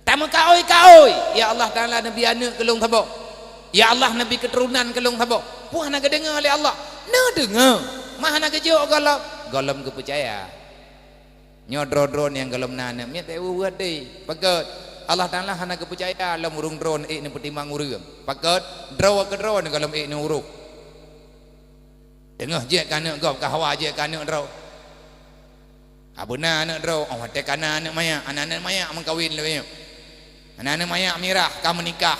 Tameukaôi-kaôi, "Ya Allah Taala, neubi aneuëk keu lôn saboh. Ya Allah, neubi keuturonan keu lôn saboh." Peue hana geudeungoe lé Allah? Neudeungoe. Ma hana geujok gohlom, gohlom geupeucaya. Nyoe droe-droe nyang gohlom na aneuëk miet, bèk weueh-weueh até. Pakon? Allah Taala hana geupeucaya lom ureuëng droe ék neupeutimang ureuëng. Pakon? Droe keudroe gohlom ék neuuroh. Teungoh jeuet keu aneuëk gob, ka hawa jeuet keu aneuëk droe. Ka beuna aneuëk droe, 'oh watèe ka na aneuëk manyak, ana aneuëk manyak meukawen lé nyoe. Ana aneuëk manyak mirah ka meunikah.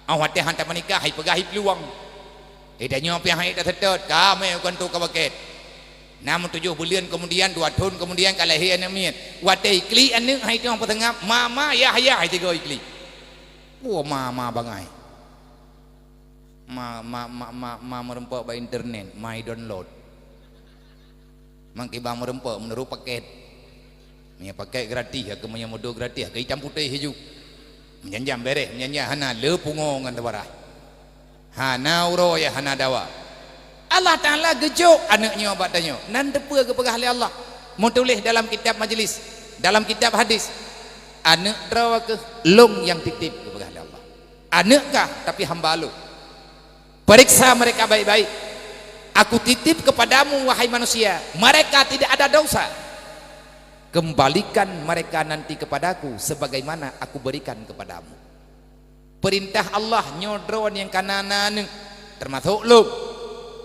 'Oh watèe han tameunikah, ipeugah iplueng. Eh, tanyoe pih han taseutôt, ka meu'en kon tu ka bakét. Nam tujoh buleuen keumudian, dua thon keumudian ka lahé aneuëk miet. Watèe iklik aneuëk, hai tueng peuseungab, "Ma, ma, yah, yah," hai tiga iklik. Wah, ma, ma bangai. Ma, ma, ma, ma, ma meureumpok bak internet, ma i download. Mang kiban meureumpok meunurot pakét. Meunyoe pakét gratis, ya keu meunyoe meudo gratis, ya keu itam putéh ju. Meujanjam bèrèh, meujanjam hana, le pungo ngon teubarah. Hana uroe ya hana dawa. Allah Taala geujok aneuëk nyoe bak tanyoe. Nan teupeue geupeugah lé Allah. Meutuléh dalam kitab majlis, dalam kitab hadis. Aneuëk droe keuh lôn nyang titip geupeugah lé Allah. Aneuëk kah, tapi hamba lôn. Periksa mereka baik-baik. Aku titip kepadamu, wahai manusia, mereka tidak ada dosa. Kembalikan mereka nanti kepadaku sebagaimana aku berikan kepadamu. Peurintah Allah nyoe droe nyang ka na, na aneuëk, teumasok lôn.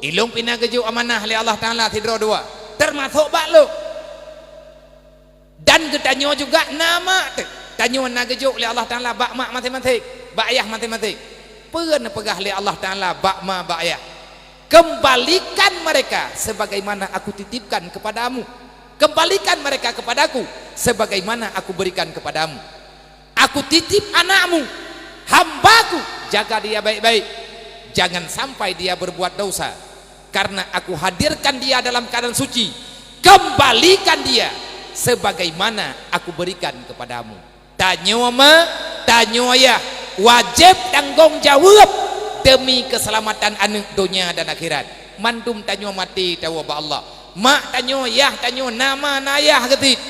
Ilôn pih na geujok amanah lé Allah Taala sidroe dua, teumasok bak lôn. Dan geutanyoe juga na mak teuh. Tanyoe na geujok lé Allah Taala bak mak maséng-maséng, bak yah maséng-maséng. Peue neupeugah lé Allah Taala bak ma, bak yah? "Kembalikan mereka sebagaimana aku titipkan kepadamu. Kembalikan mereka kepadaku sebagaimana aku berikan kepadamu." Aku titip anakmu, hambaku, jaga dia baik-baik. Jangan sampai dia berbuat dosa. Karena aku hadirkan dia dalam keadaan suci. Kembalikan dia sebagaimana aku berikan kepadamu. Tanyoe ma, tanyoe yah, wajéb tanggong jaweueb demi keuseulamatan aneuëk donya dan akhirat. Mandum tanyoe maté tawoe bak Allah. Mak tanyoe, yah tanyoe, na ma na yah geutit,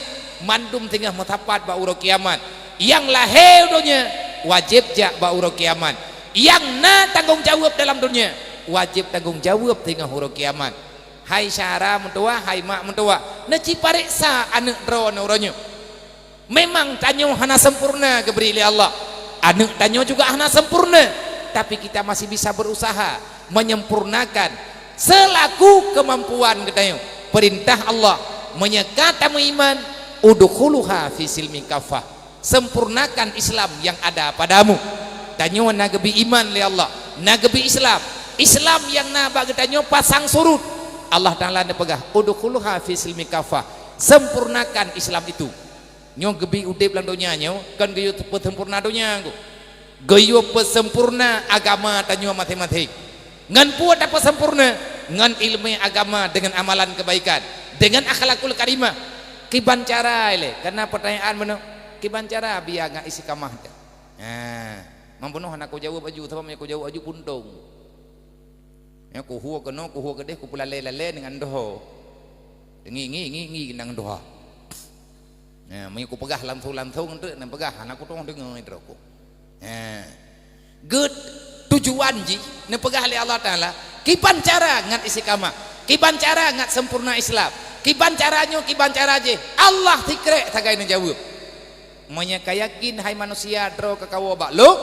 mandum singoh meusapat bak uroe kiamat. Nyang lahé u donya wajéb jak bak uroe kiamat. Nyang na tanggong jaweueb dalam donya wajéb tanggong jaweueb singoh uroe kiamat. Hai syedara meutuwah, hai mak meutuwah, neuci pareksa aneuëk droeneuh uroe nyoe. Memang tanyoe hana sempurna geubri lé Allah. Aneuëk tanyoe juga hana sempurna, tapi kita masih bisa berusaha menyempurnakan selaku kemampuan geutanyoe. Peurintah Allah, Meunyoe ka tameuiman, udkhuluha fi silmi kafah. Sempurnakan Islam yang ada padamu. Tanyoe na geubi iman lé Allah, na geubi Islam. Islam nyang na bak geutanyoe pasang surut. Allah Taala neupeugah, "Udkhuluha fi silmi kafah." Sempurnakan Islam itu. Nyoe geubi udeb lam donya nyoe, kon geuyue peusempurna donya nyoe. Geuyue peusempurna agama tanyoe maséng-maséng. Ngon peue tapeusempurna? Ngon ileumé agama, deungon amalan keubaikan, deungon akhlakul karimah. Kiban cara ilée? Kana peutanyaan meunoe, kiban cara biya ngat istiqamah teuh? Ha, mambunoe hana kujaweueb aju, sabab meunyoe kujaweueb aju puntông. Ya, kuhue keunoe, kuhue keudeh, kupeulalé-lalé deungon doho. Ngi, ngi, ngi, ngi, nang doha. Ya, meunyoe kupeugah langsong-langsong teuk, nang peugah, hana kutueng deungoe droe ku. Ya. Geutujuan jih, neupeugah lé Allah Taala, kiban cara ngat istiqamah, kiban cara ngat sempurna Islam, kiban cara nyoe, kiban cara jih, Allah sikrek sagai neujaweueb. Meunyoe ka yakin, hai manusia, droe ka kawoe bak lôn,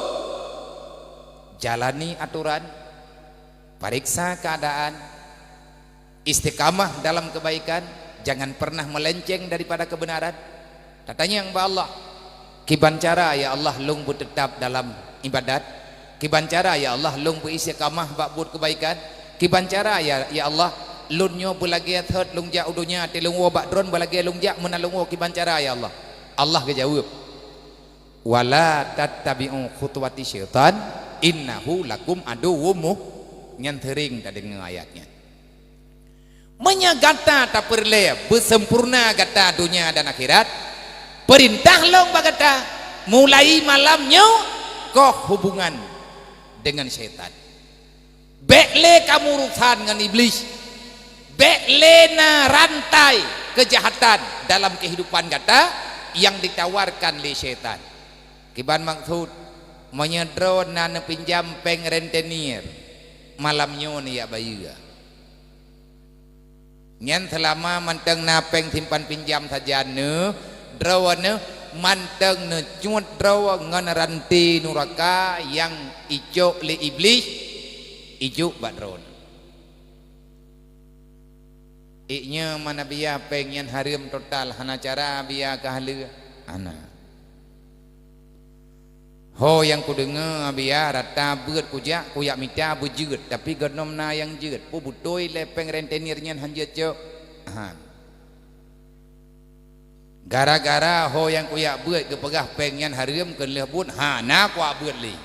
jalani atoran, pareksa keuadaan, istiqamah dalam keubaikan, jangan pernah meulenceng daripada keubeunaran. Tatanyong bak Allah, "Kiban cara, ya Allah, lôn beuteutab dalam ibadat? Kiban cara, ya Allah, lôn beuistiqamah bak buet keubaikan? Kiban cara, ya, ya Allah, lôn nyoe beulagée thot lôn jak u donya, teulôn woe bak droen beulagée lôn jak meunan lôn woe, kiban cara, ya Allah?" Allah geujaweueb, "Wala tattabi'u khutuwati syaitan, innahu lakum aduwwum mu-," nyan seuring tadeungoe ayat nyan. Meunyoe gata tapeureulée beusempurna gata donya dan akhirat, peurintah lôn bak gata, mulai malam nyoe koh hubungan deungon syaitan. Bék lé kamu urusan ngon Iblih. Bék lé na rantai keujahatan dalam keuhidupan gata nyang ditawarkan lé syaitan. Kiban maksud, meunyoe droe na neupinjam péng rentenir, malam nyoe neujak bayeue. Nyan seulama mantong na péng simpan pinjam sajan neuh, droe neuh mantong neucut droe ngon ranté nuraka nyang icok lé Iblih, ijok bak droe neuh. Iknyoe mana biya péng nyan hareuem total, hana cara biya keu haleue, hana. Ho nyang kudeungoe, biya rata beuet kujak, kujak mita beujeuet, tapi gohlom na nyang jeuet. Peue beutôi lé péng rentenir nyan han jeuet cok? Han. Gara-gara ho nyang kujak beuet geupeugah péng nyan hareuem, keu lheueh buet hana kujak beuet lé.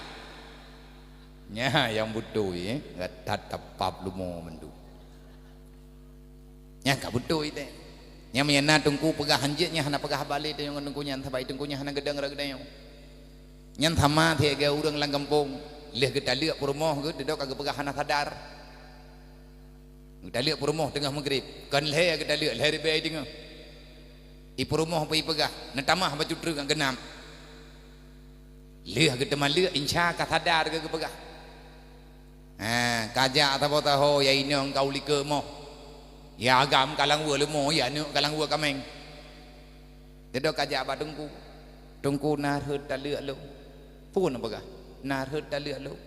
Nyan nyang beutôi, eh, gata tapab lumo mandum. Nyang ka beutôi teuh. Nyang meunyo na teungku peugah hanjeuet, nyan hana peugah haba lé tanyoe ngon teungku nyan, sabab teungku nyan hana geudong rot geutanyoe. Nyan sama lagée ureuëng lam gampông, lheueh geutaleuek peurumoh geuh, dudoe ka geupeugah hana sadar. Geutaleuek peurumoh teungoh meugrib, kon lhée geutaleuek, lhée ribée teungoh. I peurumoh pih ipeugah, neutamah bacut treuk nyang geunam. Lheueh geuteuma leuek, insya ka sadar geuh geupeugah. Ha, kajak saboh taho, ya inong ka u likot moh. Ya agam ka lam weue leumo, ya aneuk ka lam weue kaméng. Dudoe kajak bak teungku. Teungku, na rhot taleuek lôn. Peue neupeugah? Na rhot taleuek lôn.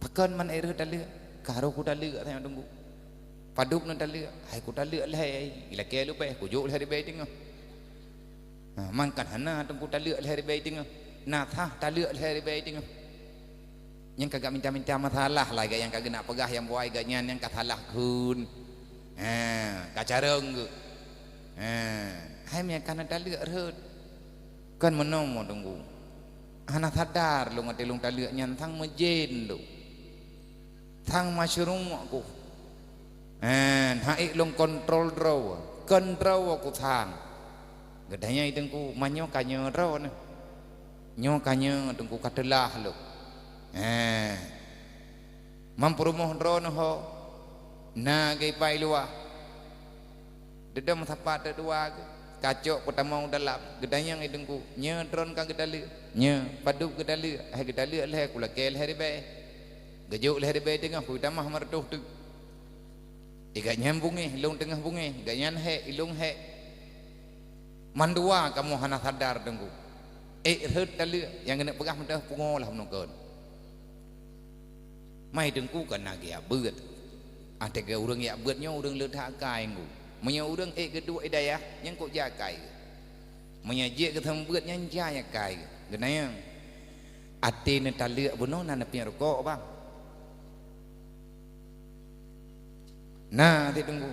Pakon man ék rhot taleuek? Ka roh kutaleuek, tanyong teungku. Padub neutaleuek? Hai kutaleuek lhée, ilakée leubeh, kujok lhée ribée teungoh. Ha, mangkan hana teungku taleuek lhée ribée teungoh. Na sah taleuek lhée ribée teungoh. Nyang ka gak minta-minta masalah lagée nyang ka geunak peugah nyang buai gak nyan nyang ka salah kheun. Ha, ka carông geuh. Ha, hai mia kana taleuek rhot. Kan meunoe mo teungku. Hana sadar lôn até lôn taleuek nyan sang meujén lôn. Sang masyruek ku. Eh, hana ék lôn kontrol droe, kon droe ku sang. Geutanyong i teungku, "Meunyoe ka nyoe droe neuh? Nyoe ka nyoe teungku ka teulah lôn." Eh. Mam peurumoh droe neuh ho, na geuipai luwa. Deudong sapat teuk dua geuh, kacok peutamong dalam, geutanyong i teungku, "Nyoe droen ka geutaleuek?" "Nyoe." "Padub geutaleuek?" "Hai geutaleuek lhée, kulakée lhée ribée." Geujok lhée ribée teungoh, kutamah meureutoh teuk. I gobnyan beungéh, ilông teungoh beungéh, gobnyan hék, ilông hék. Mandua kamoe hana sadar teungku. Ék rhot taleuek, nyang geuneuk peugah meuteumé pungo lah meunukon. Mai teungku ka na geujak beuet. Até geu ureuëng jak beuet nyoe ureuëng le that akai teungku. Meunyoe ureuëng ék geuduek i dayah, nyan kok jak akai geuh. Meunyoe jeuet geuseumeubeuet, nyan jai akai geuh. Geunanyang, até neutaleuek bunoe na neupiep rukok, bang. Na, até teungku.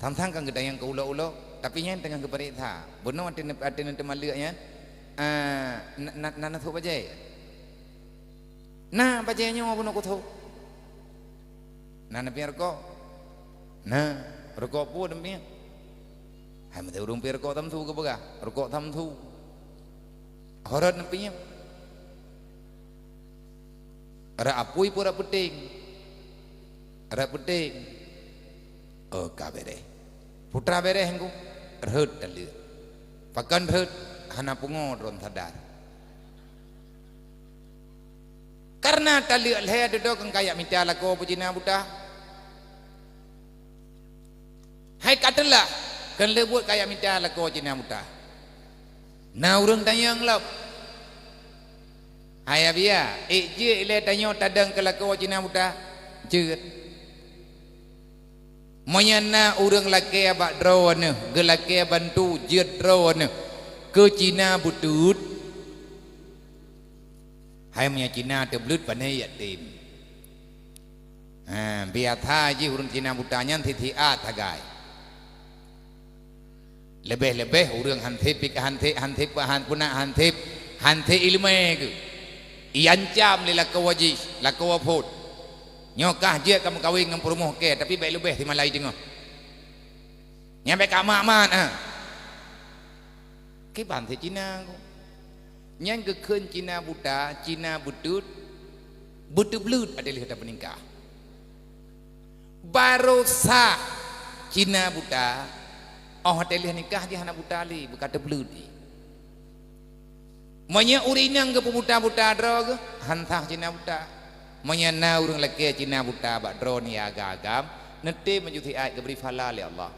Sang-sang kan geutanyong keu ulo-ulo, tapi nyan teungoh geupareksa. Bunoe até neu-, até neuteumaleuek nyan, ah, na, na, na neusok bajée? Na bajée nyoe bunoe kuthok. Na neupiep rukok? Na, rukok peue neupiep? Hai, meuteu ureuëng piep rukok tamsu geupeugah, rukok tamsu. Horot neupiep. Rot apui peue rot peuting? Rot peuting. Oh, ka béréh. Putra béréh engku, rhot taleuek. Pakon rhot, hana pungo droe sadar. Kareuna taleuek lhée dudoe keu kajak mita lakoe bak cina buta. Hai ka teulah, keu lheueh buet kajak mita lakoe cina buta. Na ureuëng tanyong lom. Hai Abiya, ék jeuet ilée tanyoe tadong keu lakoe cina buta? Jeuet. Meunyoe na ureuëng lakée bak droeneuh, geulakée bantu jeuet droeneuh keu cina beuteut, hai meunyoe cina teubleuet pane yatim. Ha, biasa jih ureuëng cina buta nyan sit-sit that sagai. Leubeh-leubeh ureuëng han sép pik-, han sép, han sép, han peunak, han sép, han sép iéleumé geuh. Iancam lé lakoe jih, lakoe phon. Nyoe kah jeuet ka meukawen ngon peurumoh kée, tapi bék leubeh simalai teungoh. Nyan bék ka mat-mat, ha. Kiban sit cina ku. Nyan geukheun cina buta, cina beuteut, beuteubleuet até lheueh tapeunikah. Barô sah cina buta, óh até lheueh nikah jih hana buta lé, beuka teubleuet jih. Meunyoe ureuëng inong geupeubuta-buta droe geuh, han sah cina buta. Meunyoe na ureuëng lakée cina buta bak droeneuh nyang agam-agam, neutem meunyoe siat geubri pahala lé Allah.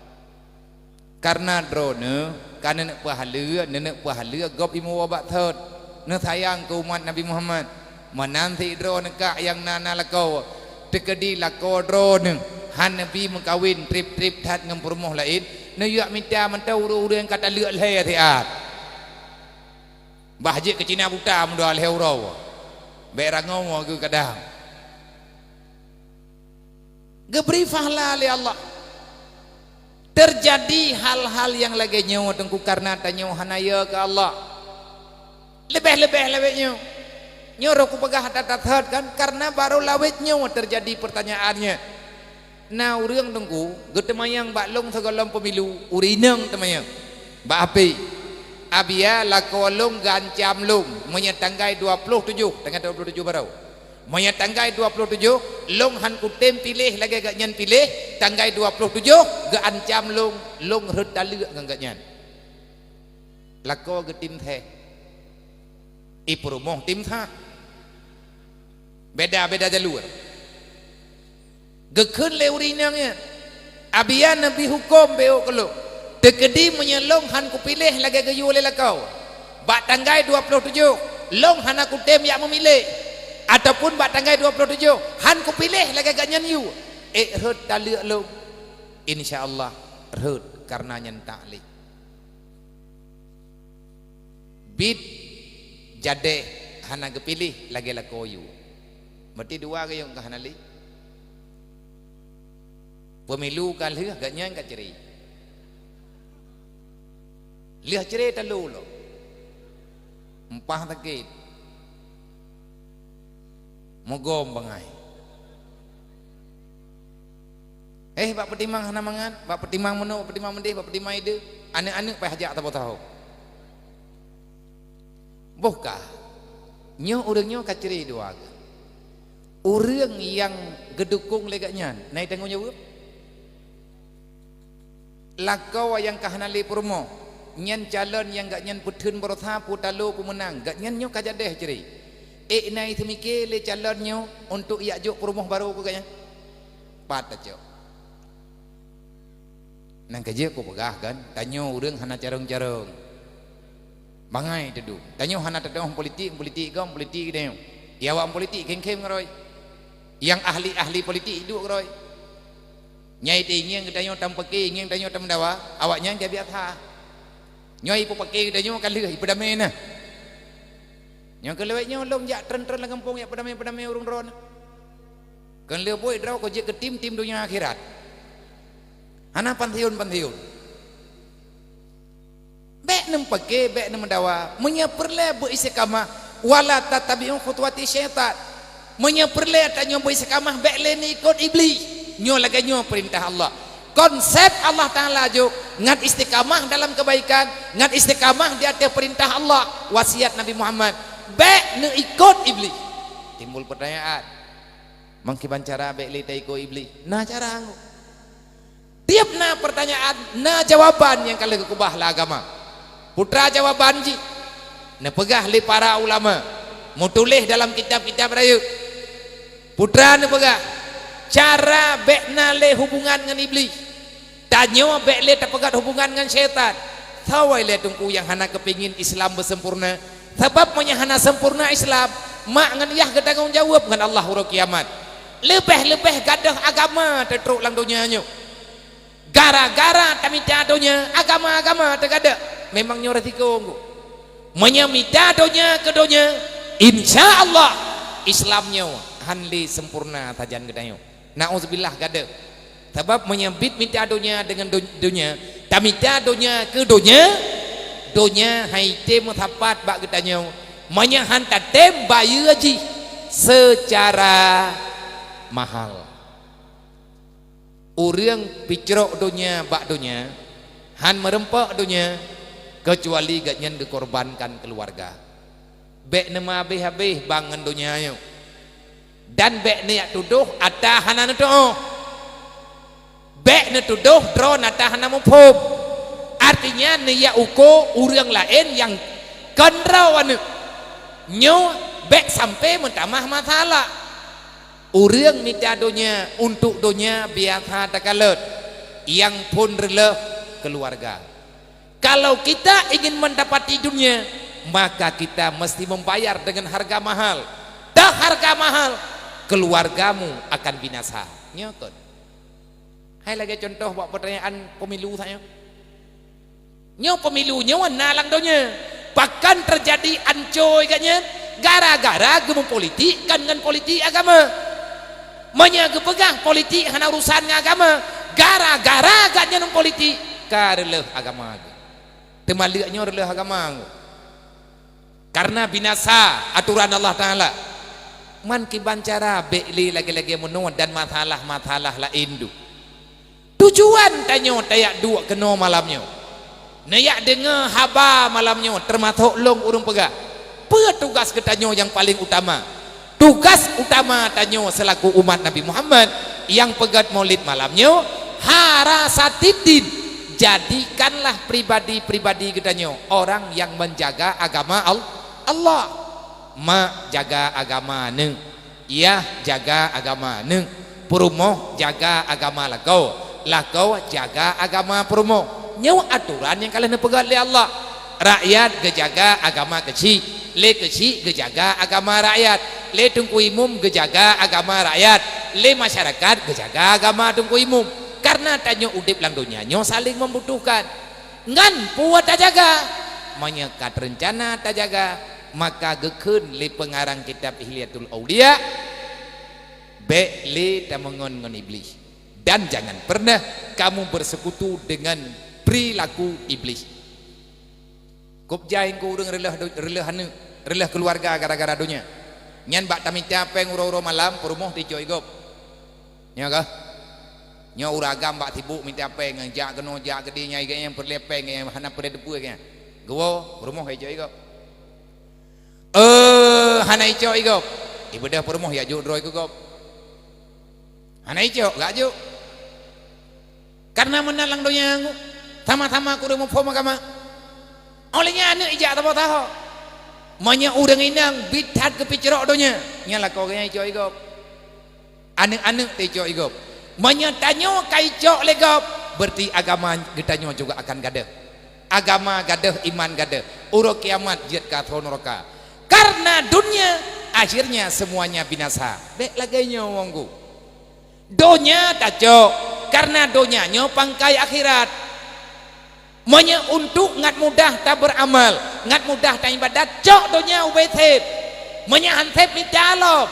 Kareuna droeneuh ka neuneuk peuhaleue, neuneuk peuhaleue gob imeue bak thot. Neusayang keu umat Nabi Muhammad. Meunan sidroe neukak nyang na, na lakoe. Teukeudi lakoe droeneuh han neubi meukawen treb-treb that ngon peurumoh laén, neuyue mita mantong ureuëng-ureuëng ka taleuek lhée siat. Bah jeuet keu cina buta meudua lhée uroe. Bék rangoe geuh kadang. Geubri pahala lé Allah. Teujadi hal-hal nyang lagée nyoe teungku kareuna tanyoe hana yö keu Allah. Leubeh-leubeh lawét nyoe. Nyoe roh kupeugah that-that kan, kareuna barô lawét nyoe teujadi peurtanyaan nyan. Na ureuëng teungku geuteumanyong bak lôn sigohlom peumilu, ureuëng inong teumanyong. Bak api, Abiya, lakoe lôn geuancam lôn meunyoe tanggai dua ploh tujoh, tanggai dua ploh tujoh barô. Meunyoe tanggai dua ploh tujoh, lôn han kutem piléh lagée gobnyan piléh, tanggai dua ploh tujoh geuancam lôn, lôn rhot taleuek ngon gobnyan. Lakoe geutem sah, i peurumoh tem sah. Beda-beda jalur. Geukheun lé ureuëng inong nyan, "Abiya, neubi huköm beuôt keu lôn. Teukeudi meunyoe lôn han kupiléh lagée geuyue lé lakoe, bak tanggai dua ploh tujoh, lôn hana kutem jak meumilék, ataupun bak tanggai dua ploh tujoh han kupiléh lagée gobnyan yue, ék rhot taleuek lôn, insya Allah rhot, kareuna nyan taklik." Biet jadéh hana geupiléh lagée lakoe yue. Berarti dua geuh nyang ka hana lé. Peumilu ka lheueh, gobnyan ka cerai. Lheueh cerai talu lom. Empah sakét. Meugom bangai. Eh, bak peutimang hana mangat, bak peutimang meunoe, bak peutimang meudeh, bak peutimang ideh, aneuëk-aneuëk payah jak saboh tahun. Boh ka, nyoe ureuëng nyoe ka cerai dua geuh. Ureuëng nyang geudukong lé gobnyan, na tanggong jaweueb? Lakoe nyang ka hana lé peurumoh, nyan calon nyang gobnyan peutheun baroesa peue talo peumeunang, gobnyan nyoe ka jadéh cerai. Ék na teumike lé calon nyoe untuk jak jok peurumoh barô keu gobnyan? Pat tacok. Nyang keujeuet kupeugah kan, tanyoe ureuëng hana carông-carông. Bangai teudong. Tanyoe hana teudoh politik, politik gom, politik tanyoe. Nyang awak politik khém-khém ngon droe. Nyang ahli-ahli politik duek ngon droe. Nyai teuingieng geutanyoe tameupaké, ingieng tanyoe tameudawa, awaknyan ka biasa. Nyoe ipeupakè geutanyoe ka lheueh, ipeudamé na. Nyoe keu lawét nyoe lôn jak treun-treun lam gampông jak peudamé-peudamé ureuëng droe na. Keu lheueh buet droe keu jeuet keu tim-tim donya akhirat. Hana pansiun-pansiun. Bék neumeupaké, bék neumeudawa. Meunyoe peureulée beu istiqamah, wala tattabi'u khutuwati syaitan. Meunyoe peureulée tanyoe beu istiqamah, bék lé neuikot Iblih. Nyoe lagée nyoe peurintah Allah. Konsep Allah Taala jok ngat istiqamah dalam kebaikan, ngat istiqamah di ateueh peurintah Allah, wasiat Nabi Muhammad. Bék neuikot Iblih. Timbul peutanyaan, mangkiban cara bék lé taikot Iblih? Na cara ngok. Tieb na peurtanyaan, na jawaban nyang ka lheueh geukeubah lé agama. Peue teuma jawaban jih? Neupeugah lé para ulama, meutuléh dalam kitab-kitab rayeuk. Peue teuma neupeugah, cara bék na lé hubungan ngon Iblih. Tanyoe bék lé tapeugét hubungan ngon syaitan. Sawa lé teungku nyang hana keupingin Islam beusempurna. Sabab meunyoe hana sempurna Islam, mak ngon yah geutanggong jaweueb ngon Allah uroe kiamat. Leubeh-leubeh gadôh agama teutrok lam donya nyoe. Gara-gara tamita donya, agama-agama teugadôh. Memang nyoe resiko ngku. Meunyoe mita donya keu donya, insya Allah Islam nyoe han lé sempurna sajan geutanyoe. Nauzubillah gadôh. Sabab meunyoe bit mita donya deungon do-, donya, tamita donya keu donya, donya han item meusapat bak geutanyoe. Meunyoe han tatem bayeue jih seucara mahal. Ureuëng picrok donya bak donya, han meureumpok donya, keucuali gobnyan geukorbankan keuluwarga. Bék neumeuhabéh-habéh bang ngon donya nyoe. Dan bék neujak tudoh ata hana neutuoh. Bék neutudoh droe ata hana muphom. Artinya neujak uko ureuëng laén nyang kon droe aneuëk. Nyoe bék sampoe meutamah masalah. Ureuëng mita donya untuk donya biasa takalon, nyang phon reuloh keuluwarga. Kalau kita ingin mendapati dunia, maka kita mesti membayar dengan harga mahal. Dah harga mahal, keluargamu akan binasa. Nyoe kon. Hai lagée contoh bak peutanyaan pemilu saja. Nyoe pemilu nyoe na lam donya. Pakon teujadi ancô gobnyan? Gara-gara geumeupolitik kon ngon politik agama. Meunyoe geupeugah politik hana urusan ngon agama, gara-gara gobnyan politik ka reuloh agama geuh. Teuma leuek nyoe reuloh agama geuh. Karena binasa aturan Allah Taala. Man kiban cara bék lé lagée-lagée meunoe dan masalah-masalah laén dum. Tujuan tanyoe tajak duek keunoe malam nyoe, neujak deungoe haba malam nyoe, teumasok lôn ureuëng peugah. Peue tugas geutanyoe nyang paleng utama? Tugas utama tanyoe seulaku umat Nabi Muhammad nyang peugét Maulid malam nyoe, harasatiddin, jadikanlah pribadi-pribadi geutanyoe orang nyang menjaga agama Al-, Allah. Mak jaga agama aneuëk. Yah jaga agama aneuëk, peurumoh jaga agama lakoe, lakoe jaga agama peurumoh. Nyoe aturan nyang ka lheueh neupeugét lé Allah. Rakyat geujaga agama keuchik, lé keuchik geujaga agama rakyat, lé teungku imum geujaga agama rakyat, lé masyarakat geujaga agama teungku imum. Karena tanyoe udeb lam donya nyoe saléng membutuhkan. Ngon peue tajaga? Meunyoe ka teurencana tajaga, maka geukheun lé peungarang kitab Hilyatul Auliya, bék lé tameungon ngon Iblih, dan jangan pernah kamu bersekutu dengan perilaku Iblih. Kop jai ngku ureuëng reuloh do-, reuloh aneuëk, reuloh keuluwarga gara-gara donya. Nyan bak tamita péng uroe-uroe malam, peurumoh teucok igop. Nyoe kah? Nyoe ureuëng agam bak sibuk mita péng, jak keunoe, jak keudeh, nyang igét nyang peureulée péng, nyang hana peureulée teupeue nyan. Geuwoe, peurumoh icok igop. Eh, hana icok igop. Ibeudôh peurumoh jak jok droe keu gop. Hana icok, gak jok. Karena meunan lam donya nyoe, sama-sama kureueng muphom agama. Óh lheueh nyan aneuëk ijak saboh saho. Meunyoe ureuëng inong bit that geupicrok donya, nyan lakoe geuh nyan icok igop. Aneuëk-aneuëk teuicok igop. Meunyoe tanyoe ka icok lé gop, berarti agama geutanyoe juga akan gadôh. Agama gadôh, iman gadôh. Uroe kiamat jeuet keu asoe nuraka. Karena dunia, akhirnya semuanya binasa. Bék lagée nyoe wong ku. Donya tacok, Karena donya nyoe pangkai akhirat. Meunyoe untuk ngat mudah taberamal, ngat mudah taibadat, cok donya ubé sép. Meunyoe han sép mita lom.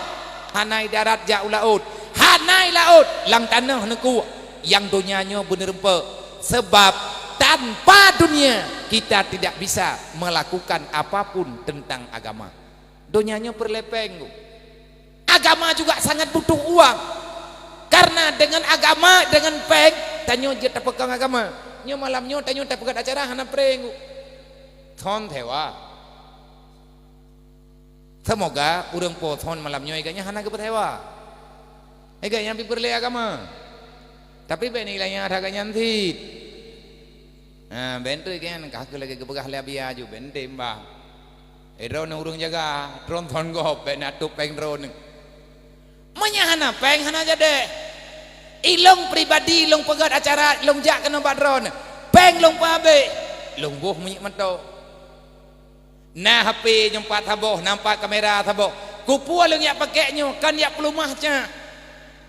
Hana i darat jak u laôt, hana i laôt lam tanoh neukuk. Nyang donya nyoe beuneurumpok. Sebab tanpa dunia kita tidak bisa melakukan apapun tentang agama. Donya nyoe peureulée péng, Bu. Agama juga sangat butuh uang. Karena dengan agama, dengan péng, tanyoe jeuet tapeukong agama. Nyoe malam nyoe tanyoe tapeugét acara hana péng, Bu. Thon sewa. Semoga ureuëng po thon malam nyoe gobnyan hana geupeusewa. Gobnyan pih peureulée agama. Tapi bék nilai nyang ada gobnyan cit. Ha, bék teuh gobnyan ka kheueh lagée geupeugah lé Abi Aju, bék teuh imbah. Eh, droeneuh ureuëng jaga, droeneuh thon gob, bék na tôb péng droeneuh. Meunyoe hana péng, hana jadeh. Ilong pribadi, ilong peugét acara, ilong jak keunoe bak droeneuh. Péng lôn peuhabéh, lôn boh minyeuk moto. Na H P nyoe pat saboh, na pat kamera saboh. Kupeue lôn jak pakék nyoe, kan jak peuleumah cak.